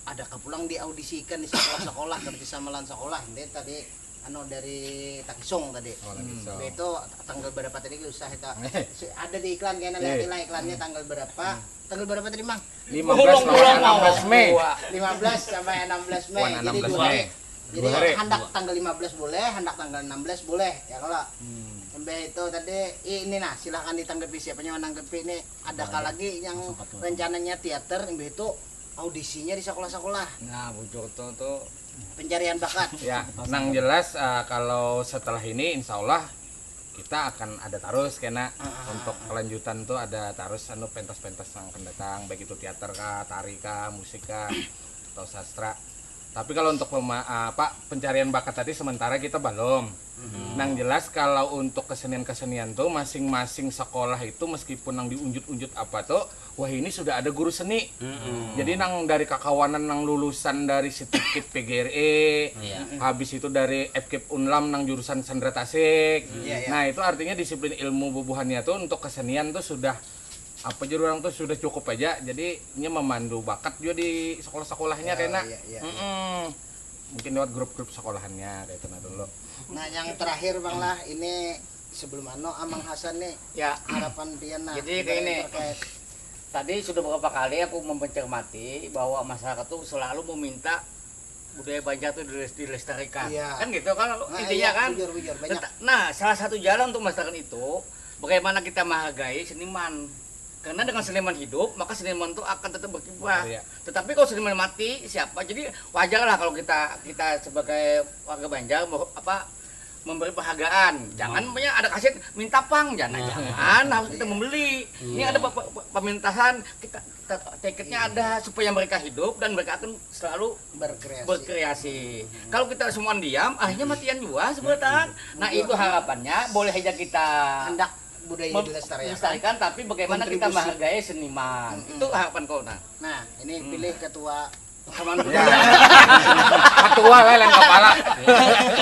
adakah pulang diaudisikan di sekolah-sekolah, kerjasama lawan sekolah. Ini tadi anu dari Takisung tadi. Oh, Takisung. Itu tanggal berapa tadi usah itu. Si- ada di iklan kayaknya Eh. Lihat lah iklannya tanggal berapa. Tanggal berapa tadi, Mang? Lima belas lawan enam belas Mei. Lima belas sampai enam belas Mei. Wan Jadi enam belas dua Mei. hari. Jadi Dua hari. Handak tanggal lima belas boleh, handak tanggal enam belas boleh, ya kalau. Hmm. Sampai itu tadi ini nah, silahkan ditanggapi siapa yang menanggapi ini. Adakah lagi yang rencananya teater sampai itu audisinya di sekolah-sekolah? Nah, bujur tuh tuh. Pencarian bakat. Ya, nang jelas eh, kalau setelah ini insya Allah kita akan ada terus kena Ah, ah, untuk kelanjutan tuh ada terus anu pentas-pentas yang akan datang, baik itu teater kah, tari kah, musik kah, atau sastra. Tapi kalau untuk pema- apa pencarian bakat tadi sementara kita belum. Nang jelas kalau untuk kesenian-kesenian tuh masing-masing sekolah itu meskipun nang diunjut-unjut apa tuh, wah ini sudah ada guru seni. Jadi nang dari kakawanan nang lulusan dari Setikit P G R I, Iya. habis itu dari F K Unlam nang jurusan Sandra Tasik. Iya, iya. Nah, itu artinya disiplin ilmu bubuhannya tuh untuk kesenian tuh sudah apa jadi orang tuh sudah cukup aja. Jadi nya memandu bakat juga di sekolah-sekolahnya Ya, kena. iya, iya. Mm-mm. Mungkin lewat grup-grup sekolahannya kayak itu nah dulu. Nah, yang terakhir Bang lah, ini sebelum anu Amang Hasan nih, Ya. harapan pian nah. Jadi kayak Ibarat ini. terkait Tadi sudah beberapa kali aku mencermati bahwa masyarakat tuh selalu meminta budaya Banjar tuh diles- dilestarikan. Iya. Kan gitu kan Nah, intinya iya, kan. Bujur-bujur banyak. Teta- Nah, salah satu jalan untuk melestarikan itu bagaimana kita menghargai seniman. Karena dengan seniman hidup, maka seniman itu akan tetap berkiprah. Iya. Tetapi kalau seniman mati, siapa? Jadi wajarlah kalau kita kita sebagai warga Banjar mau apa memberi penghargaan. Jangan punya ada kasih minta pang, jangan jangan harus kita membeli. Ini ada pe- pe- pemintasan kita kita- tiketnya ada supaya mereka hidup dan mereka akan selalu Berkreasi. Berkreasi. Kalau kita semua diam, akhirnya matian juga sebenarnya. Nah, itu harapannya boleh aja kita Hendak budaya mem- dilestarikan. melestarikan, tapi bagaimana kita Kontribusi. Menghargai seniman. Mm-mm. Itu harapan kau nah. Nah, ini pilih ketua teman Ketua lah lain kepala.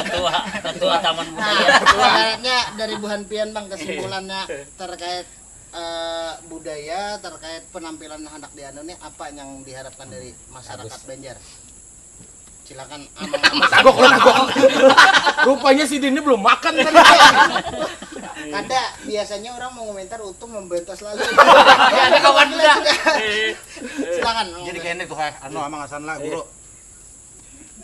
Ketua, ketua Taman Budaya. Nah, ibaratnya dari buhan pian bang kesimpulannya terkait eh, budaya, terkait penampilan anak di anu nih, apa yang diharapkan dari masyarakat Banjar? Silakan amang-amang. Tagok lah tagok. Rupanya si Dini belum makan tadi. Kada, biasanya orang mau komentar utuh membantah selalu. Ya, ada kawan juga. Silakan. Jadi kayak ini tuh, hai, anu amang Hasan lah, guru.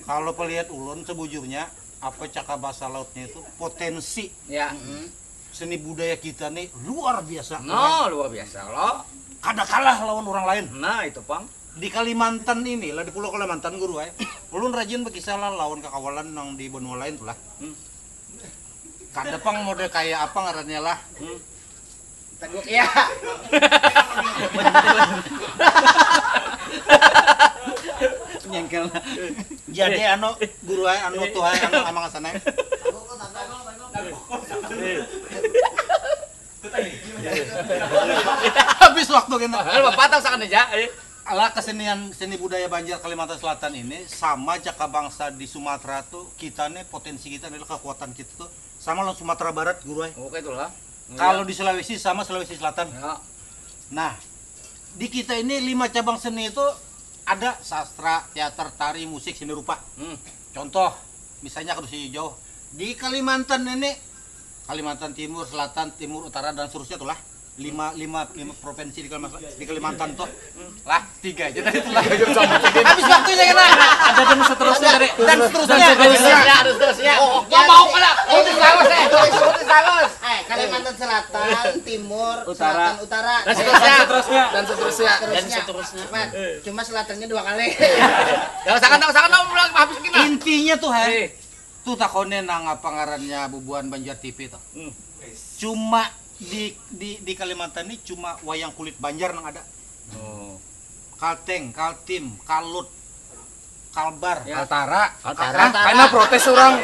Kalau pelihat ulun sebujurnya apa cakap bahasa lautnya itu potensi Ya. seni budaya kita nih luar biasa. No, luar biasa loh. Kada kalah lawan orang lain. Nah, itu pang. Di Kalimantan ini lah, di Pulau Kalimantan, guru, eh. Ulun rajin berkisah lah lawan kakawalan nang di benua lain tuh lah. Hmm. Kada pang mode kayak apa ngarannya lah. Hmm. Tagok ya. Nyengkel. Jadi anu guru, eh, anu tuh, eh, anu amang Hasan, eh. Habis waktu kita. Kalau bapak tahu sakan aja. Eh. Lah, kesenian, seni budaya Banjar Kalimantan Selatan ini sama jaka bangsa di Sumatera tuh, kita nih, potensi kita adalah, kekuatan kita tuh sama lawan Sumatera Barat, Guru ai. Oke, itulah. Kalau di Sulawesi sama Sulawesi Selatan. Ya. Nah, di kita ini lima cabang seni itu ada sastra, teater, tari, musik, seni rupa. Hmm. Contoh, misalnya, kada usah jauh, di Kalimantan ini, Kalimantan Timur, Selatan, Timur, Utara, dan seterusnya tuh lah. Lima, lima, lima provinsi di Kalimantan, di Kalimantan tuh. Lah, tiga aja tadi tuh lah. Habis waktunya kena. Ada dan seterusnya tadi. Dan seterusnya. Dan seterusnya. Harus terusnya. Oh, gua mau kena. Putus halus, eh. Putus halus. Eh, Kalimantan Selatan, Timur, Utara. Selatan, Utara. Dan seterusnya. Dan seterusnya. Dan seterusnya. Dan seterusnya. Mat, cuma selatannya dua kali. Ya, usahakan, usahakan, ulang, habis kita. Intinya tuh, hai. Eh. Tuh, takone nang apa ngarannya bubuhan Banjar T V tuh. Hmm. Cuma di, di, di Kalimantan ini cuma wayang kulit Banjar nang ada. Oh. Kalteng, Kaltim, Kalut, Kalbar. Ya. Kaltara. Kaltara. Hah? Karena protes orang.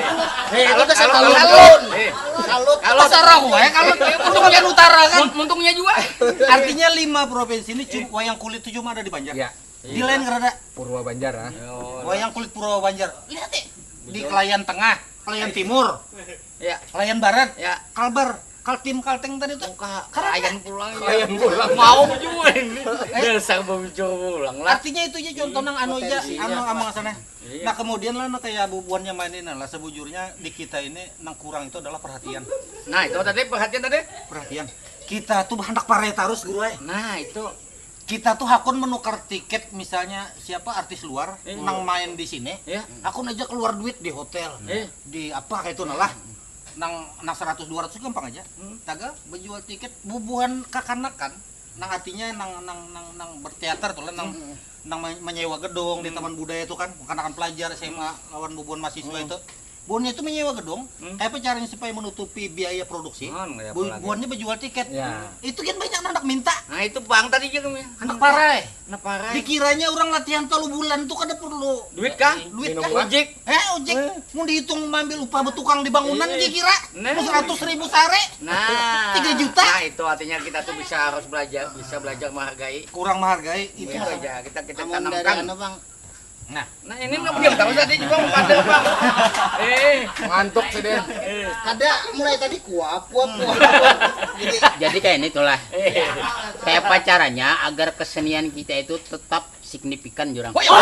Eh, itu tuh kalut. Kalut. Eh. Kalut. Kalut. Terserah gue, Kalut. Itu bagian utara kan. Mun-, muntungnya juga. Artinya lima provinsi ini cuma, wayang kulit itu cuma ada di Banjar. Ya. Di lain kada ada. Purwa Banjar, ah. Wayang kulit Purwa Banjar. Lihat, eh. Di Kelayan Tengah, Kelayan Timur, ya, Kelayan Barat, ya, Kalbar, Kaltim, Kalteng tadi tuh. Muka Kelayan pulang, ya. Kelayan pulang. Mau juga ini. Eh? Dasar bujur pulang lah. Artinya itu aja contoh nang anu aja, potensinya anu, amang sana. Iya. Nah, kemudian lah, nah, kayak bubuhannya main ini lah, sebujurnya di kita ini nang kurang itu adalah perhatian. Nah, itu tadi perhatian tadi. Perhatian. Kita tuh handak parai terus, Guru ai. Nah, itu. Kita tuh hakun menukar tiket, misalnya siapa artis luar, iya, nang main di sini, iya, hakun aja keluar duit di hotel, iya, di apa kayak itu nah lah. Nang, nang seratus dua ratus gampang aja. Hmm. Tagal bejual tiket bubuhan kakanakan, nang artinya nang, nang, nang, nang berteater tuh lah, nang, hmm, nang me-, menyewa gedung di, hmm, taman budaya itu kan, kakanakan pelajar S M A lawan bubuhan mahasiswa, hmm, itu. Buhannya itu menyewa gedung, hmm, kayak apa caranya supaya menutupi biaya produksi? Hmm, kayak apa lagi? Buhannya bejual tiket. Ya. Itu kan banyak anak minta. Nah, itu bang tadi juga, ya. Anak parai. Anak parai. Dikiranya orang latihan telu bulan tuh kada perlu duit kah? Duit kah? Minum kah? Ojek. Eh, ojek. Eh. Mun dihitung mambil upah betukang di bangunan, iya, dikira. Nah. Mun seratus ribu sehari. Nah. Tiga juta. Nah, itu artinya kita tuh bisa harus belajar, bisa belajar menghargai. Kurang menghargai. Itu, itu aja. Kita, kita tanamkan. Amun dari anu, Bang, nah. Nah, ini nang diam terus tadi juga, Bang. Eh. Ngantuk sih dia. Kada, mulai tadi kuap, kuap, kuap, kuap. Jadi, jadi kayak ini tuh lah. Eh. Kayak apa caranya agar kesenian kita itu tetap signifikan, jurang? Woi, oh.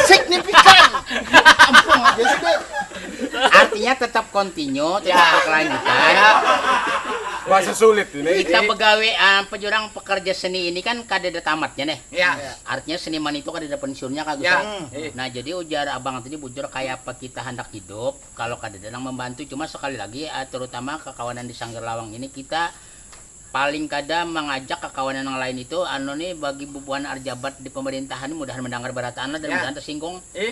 Signifikan. Ampun, ya sudah. Artinya tetap continue, tetap, ya, berkelanjutan. Ya. Bahasa sulit ini. Kita begawe, ah, apa, jurang, pekerja seni ini kan kada ada tamatnya nih. Ya. Artinya seniman itu kada ada pensiunnya, Kak Gus, ya. Hmm. Nah, jadi ujar abang tadi bujur, kayak apa kita hendak hidup kalau kada ada nang membantu. Cuma sekali lagi, eh, terutama kakawanan di Sanggar Lawang ini, kita paling kada mengajak kakawanan yang lain itu, anu nih, bagi bubuhan arjabat di pemerintahan, mudahan mendengar berataan lah dan, ya, mudahan tersinggung. Eh.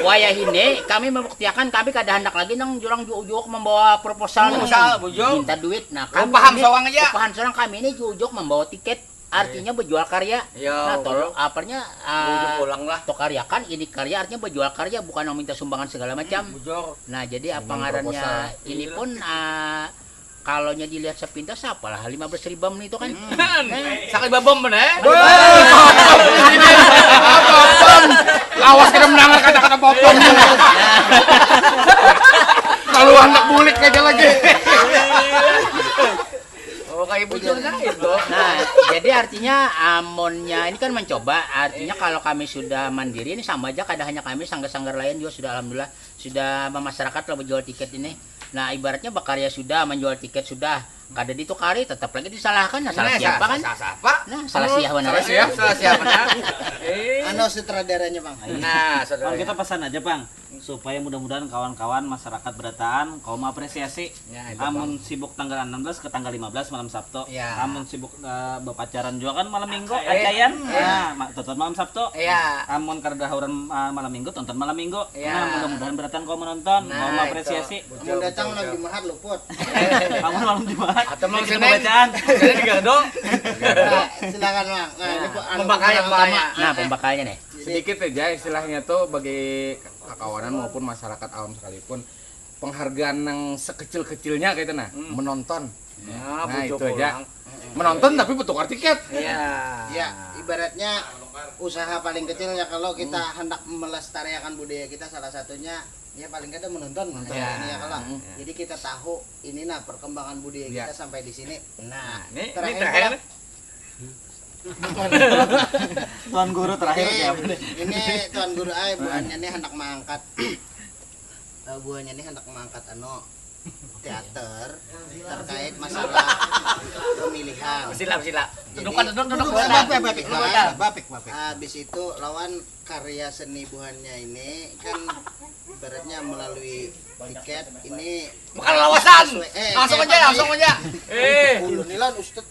Wayah ini kami membuktikan kami kada hendak lagi nang jurang juuk-juuk membawa proposal nih. Proposal, bujur. Minta duit. Nah, kami upahan ini, sorang aja. Upahan sorang, kami ini juuk-juuk membawa tiket. Artinya bejual karya. Iya, nah, tolong, bujur, apanya, ah, bujur pulang lah. Tukar ya kan, ini karya artinya bejual karya, bukan yang minta sumbangan segala macam. Hmm, bujur. Nah, jadi apa ngarannya ini pun, ah, kalau nya dilihat sepintas, apalah lima belas ribu itu kan? Hmm. Sakali babom mana, eh? Babom. Awas kada mendengar kata-kata babom. Kalau anak bulik aja lagi. Oh, kayak bujurnya itu. Nah, jadi artinya amonnya ini kan mencoba, artinya kalau kami sudah mandiri ini sama aja, kada hanya kami, sanggar-sanggar lain juga sudah, alhamdulillah, sudah memasyarakat lah bejual tiket ini. Nah, ibaratnya bekarya sudah, menjual tiket sudah, kada ditukari, tetap lagi disalahkan. Nah, salah siapa kan? Salah siapa? Nah, salah siapa, salah siapa, nah? Eh. Anu, sutradaranya, Bang. Nah, saudara. Bang, kita pesan aja, Bang, supaya mudah-mudahan kawan-kawan masyarakat berataan kau mengapresiasi. Ya, itu, amun Bang. Sibuk tanggal enam belas ke tanggal lima belas malam Sabtu. Ya. Amun sibuk, eh, bepacaran juga kan malam Minggu, eh, acayan. Ya. Nah, ma-, tonton malam Sabtu. Ya. Amun kada hauran, eh, malam Minggu, tonton malam Minggu. Ya. Nah, mudah-mudahan berataan kau menonton, nah, kau mengapresiasi. Itu. Amun datang malam Jumat luput. Amun malam Jumat. Atau malam Senin. Bacaan. Senin di Gardu. Nah, silakan, Bang. Nah, ini, anu, pembakalnya, pembakalnya. Nah, pembakalnya nih. Sedikit aja istilahnya tuh bagi kakawanan maupun masyarakat awam sekalipun, penghargaan yang sekecil-kecilnya kayak itu nah, hmm, menonton. Ya, nah, itu aja. Pulang. Menonton tapi bertukar tiket. Iya. Ya, ibaratnya usaha paling kecil ya kalau kita hendak melestarikan budaya kita, salah satunya ya paling kada menonton misalnya Ya. ini ya kalau. Hmm. Jadi kita tahu ini nah perkembangan budaya Ya. kita sampai di sini. Nah, Ini, ini terakhir terakhir. kalau Nih. Tuan guru terakhir Oke, siapa nih? Ini tuan guru ai buahnya nih hendak mengangkat eh, buahnya nih hendak mengangkat anu teater terkait masalah pemilihan. Sila, sila. Jadi, Duduk, duduk, duduk. Duduk, Duduk. bapik, bapik, Duduk. bapik, bapik, bapik. Habis itu lawan karya seni buhannya ini kan ibaratnya melalui tiket ini Bukan lawasan. sesuai- eh, Langsung eh, aja, apa langsung nih? aja. Eh. Ulun ni lawan Ustad.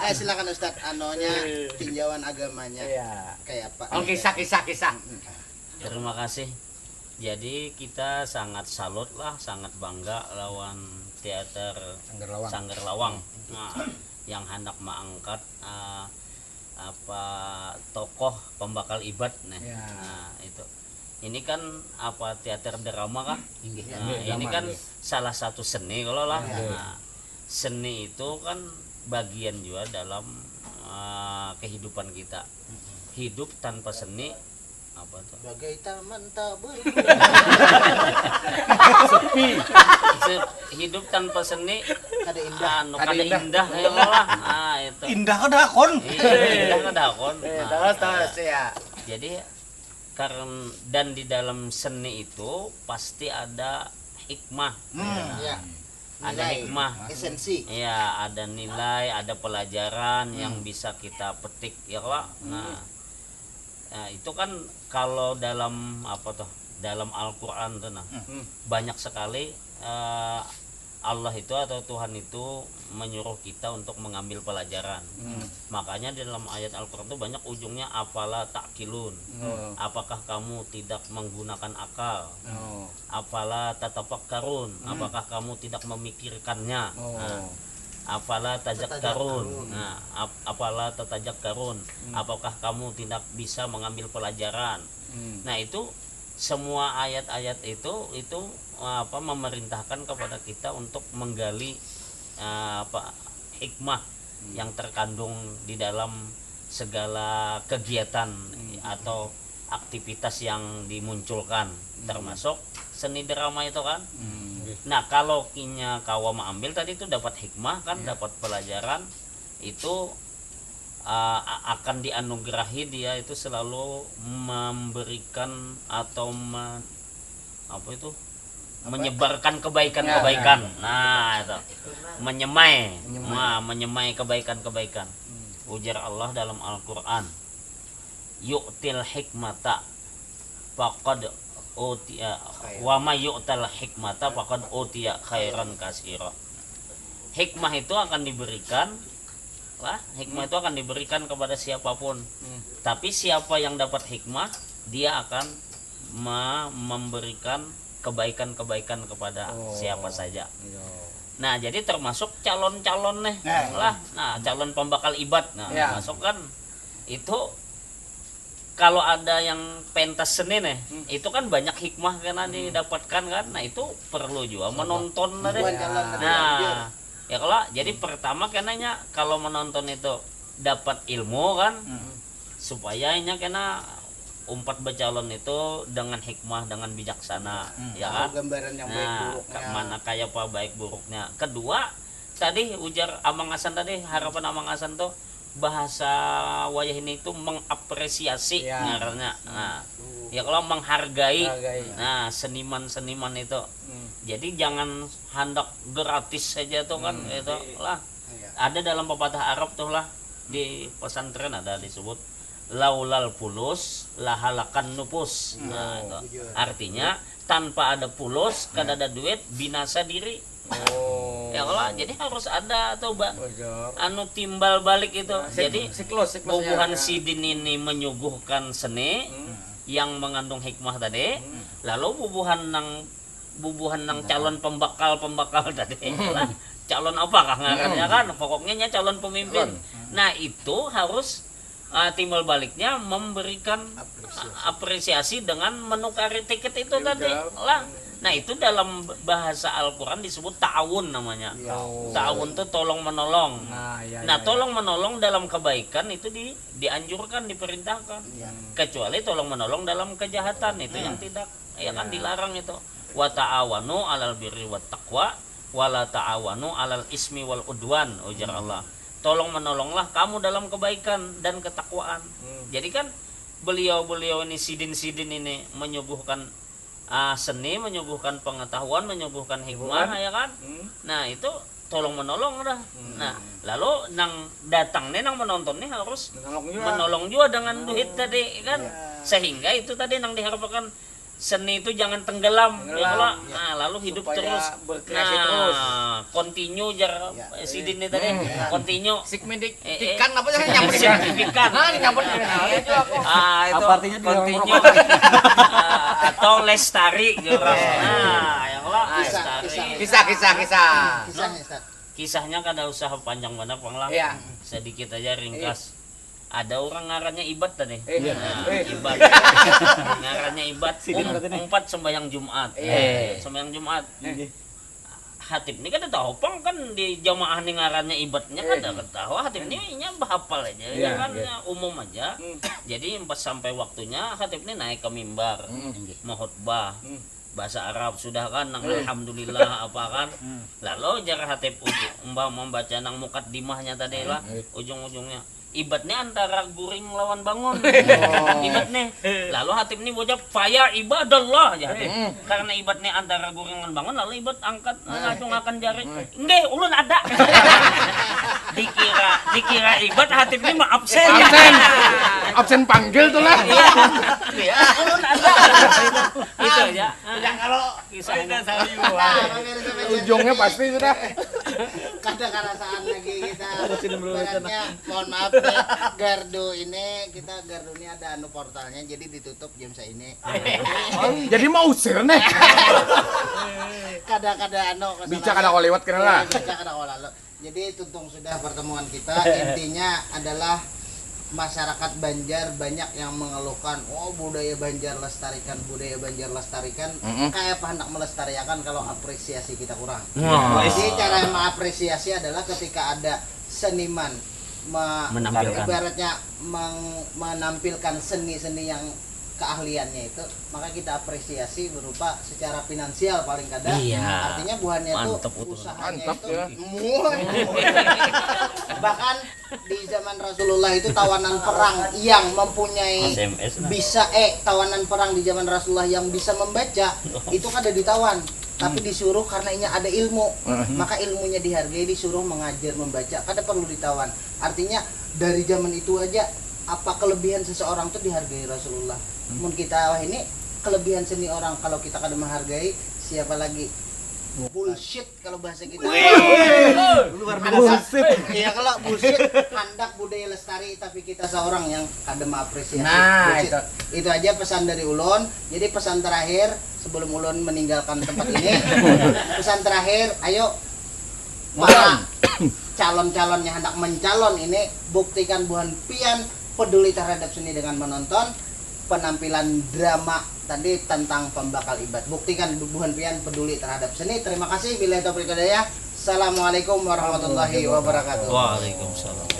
Eh silakan Ustad, anonya tinjauan agamanya. Iya. Kayak apa? Oh, kisah, kisah, kisah. Terima kasih. Jadi kita sangat salut lah, sangat bangga lawan teater Sanggar Lawang. Sanggar Lawang. Nah, yang hendak mengangkat eh, apa tokoh pembakal ibad nih. Ya. Nah, itu. Ini kan apa teater drama kah? Inggih. Nah, Inggih, ini drama, kan inggih. Salah satu seni kalau lah. Iya. Nah, seni itu kan bagian juga dalam eh, kehidupan kita. Hidup tanpa seni apa tuh? Bagai taman tak ber Sepi. Se- hidup tanpa seni Kada indah. anu Kada kada indah. indah ya Allah. Ah, itu. Indah kada kon. Iya, indah kada kon. Eh, Nah, terus, terus ya. Jadi karena dan di dalam seni itu pasti ada hikmah. Hmm. Ya. Ada Nilai, hikmah. Esensi. Ya, ada nilai, ada pelajaran yang bisa kita petik ya, Kak. Nah, nah, itu kan kalau dalam apa tuh? Dalam Al-Qur'an tuh nah. Hmm. Banyak sekali eh, Allah itu atau Tuhan itu menyuruh kita untuk mengambil pelajaran. Hmm. Makanya di dalam ayat Al-Qur'an itu banyak ujungnya afala ta'qilun. Oh. Apakah kamu tidak menggunakan akal? Oh. Afala tatafakkarun? Apakah kamu tidak memikirkannya? Oh. Nah, afala tazakkarun? Tatazakkarun. Nah, ap- afala tatazakkarun? Apakah kamu tidak bisa mengambil pelajaran? Hmm. Nah, itu semua ayat-ayat itu itu apa memerintahkan kepada kita untuk menggali eh, apa hikmah yang terkandung di dalam segala kegiatan atau aktivitas yang dimunculkan, termasuk seni drama itu kan. Hmm. Nah, kalau inya kawa mengambil tadi itu dapat hikmah kan, dapat pelajaran, itu uh, a- akan dianugerahi dia itu selalu memberikan atau me- apa itu, menyebarkan kebaikan-kebaikan. Nah, itu menyemai. Nah, menyemai kebaikan-kebaikan. Ujar Allah dalam Al-Qur'an, "Yu'til hikmata faqad utiya, wa may yu'tal hikmata faqad utiya khairan katsira." Hikmah itu akan diberikan lah, hikmah itu akan diberikan kepada siapapun. Tapi siapa yang dapat hikmah, dia akan me- memberikan kebaikan-kebaikan kepada siapa saja. Nah, jadi termasuk calon-calon nih. Lah, nah, calon pembakal ibad. Nah, Ya. Masuk kan itu kalau ada yang pentas seni nih, itu kan banyak hikmah kena didapatkan kan. Nah, itu perlu juga menonton tadi. Buat calon tadi, Nah, ya kalau jadi pertama kenanya kalau menonton itu dapat ilmu kan, supaya inya kena umpat bercalon itu dengan hikmah, dengan bijaksana, ya kan? Tahu gambaran yang baik Nah, buruknya. Ke- mana kayak apa baik buruknya. Kedua, tadi ujar Amang Hasan tadi, harapan Amang Hasan tuh bahasa wayah ini itu mengapresiasi Ya. ngarannya. Nah, ya kalau menghargai, Menghargai. Nah, seniman-seniman itu. Hmm. Jadi jangan handak gratis saja tuh kan itu lah. Iya. Ada dalam pepatah Arab tuh lah, di pesantren ada disebut laulal fulus lahalakan nupus. Nah, itu. Bujur. Artinya tanpa ada pulus, kada ada duit, binasa diri. Oh. Ya kalau jadi harus ada tuh, Mbak. Bujur. Anu timbal balik itu. Sik- Jadi siklus, siklusnya. bubuhan sidin ini menyuguhkan seni yang mengandung hikmah tadi, lalu bubuhan nang bubuhan nang calon pembakal pembakal tadi lah. Calon apakah ngarannya kan? Pokoknya nya calon pemimpin. Nah, itu harus Ah, timbal baliknya memberikan apresiasi dengan menukari tiket itu tadi lah. Nah, itu dalam bahasa Al-Quran disebut ta'awun namanya. Ta'awun tuh tolong menolong. Nah, tolong menolong dalam kebaikan itu di, dianjurkan, diperintahkan. Kecuali tolong menolong dalam kejahatan itu yang tidak, ya kan, dilarang itu. Wa ta'awanu alal birri wat taqwa, wala ta'awanu alal ismi wal udwan, ujar Allah. Tolong menolonglah kamu dalam kebaikan dan ketakwaan. Jadi kan beliau-beliau ini, sidin-sidin ini menyuguhkan ah, seni, menyuguhkan pengetahuan, menyuguhkan hikmah, ya kan? Nah, itu tolong menolong dah. Nah, lalu nang datang nih, nang menonton nih harus menolong juga dengan duit tadi kan. Sehingga itu tadi nang diharapkan, seni itu jangan tenggelam, ya kalau, nah, lalu hidup terus. Berkreasi terus. Nah, continue jar sidin nih tadi. Continue. Signifikan apa sih nyamperin? Signifikan. Nah, nyamperin. Ah, itu apa artinya di dalam continue. Ah, atau lestari gitu. Nah, ya kalau lestari. Kisah, kisah, kisah. Kisahnya, Ustaz. Kisahnya kada usah panjang banar, Pang, lah. Iya. Sedikit aja, ringkas. Ada orang ngarannya Ibat tadi. Nah, Ibat. Ngarannya Ibat. Umpat sembahyang Jumat. Iya. Sembahyang Jumat. Hatip ni kada tahu pang kan di jamaah ni ngarannya Ibatnya, kada tahu. Hatip ni inya bahapal aja, ya kan, umum aja. Jadi pas sampai waktunya, hatip ni naik ke mimbar, mahutbah bahasa Arab sudah kan, nang alhamdulillah apa kan. Lalu jar hatip uju-, umbah membaca nang mukaddimahnya tadi lah, ujung-ujungnya, Ibat ni antara guring lawan bangun. Ibat ni. Lalu hatip ni bocah, "Faya ibadallah," ya hatip. Karena Ibat ni antara guring lawan bangun, lalu Ibat angkat, ngacungakan jari. "Nggih, ulun ada." Dikira, dikira Ibat hatip ni mau absen. Absen. Absen panggil tuh lah. Iya. Iya, ulun ada. Itu aja. Yang kalau kisahnya. Ujungnya pasti sudah. Kada karasaan lagi kita. Ibaratnya, mohon maaf nih, gardu ini, kita gardu ini ada anu portalnya, jadi ditutup jam saini. Jadi mau usir nih. Kada, kada anu, bica kada kawa liwat kena lah. Iya, bica kada kawa lalu. Jadi tuntung sudah pertemuan kita. Intinya adalah masyarakat Banjar banyak yang mengeluhkan, "Oh, budaya Banjar lestarikan, budaya Banjar lestarikan." Kayak apa hendak melestariakan kalau apresiasi kita kurang? Jadi cara mengapresiasi adalah ketika ada seniman me-, ibaratnya meng-, menampilkan seni-seni yang keahliannya itu, maka kita apresiasi berupa secara finansial paling kada. Iya. Artinya buhannya tuh usahanya itu muat. Bahkan di zaman Rasulullah itu tawanan perang yang mempunyai bisa, eh, tawanan perang di zaman Rasulullah yang bisa membaca itu kada ditawan, tapi disuruh karena inya ada ilmu, maka ilmunya dihargai, disuruh mengajar membaca, kada perlu ditawan. Artinya dari zaman itu aja apa kelebihan seseorang tuh dihargai Rasulullah. Mun kita wah ini kelebihan seni orang, kalau kita kada menghargai, siapa lagi? Bullshit kalau bahasa kita. Luar biasa. Iya, kalau bullshit, handak budaya lestari tapi kita seorang yang kada mengapresiasi. Nah, bullshit. Itu aja pesan dari ulun. Jadi pesan terakhir sebelum ulun meninggalkan tempat ini, pesan terakhir, ayo para calon-calon yang hendak mencalon ini, buktikan buhan pian peduli terhadap seni dengan menonton penampilan drama tadi tentang pembakal Ibat. Buktikan buhan pian peduli terhadap seni. Terima kasih. Billahi taufiq wal hidayah. Assalamualaikum warahmatullahi wabarakatuh. Waalaikumsalam.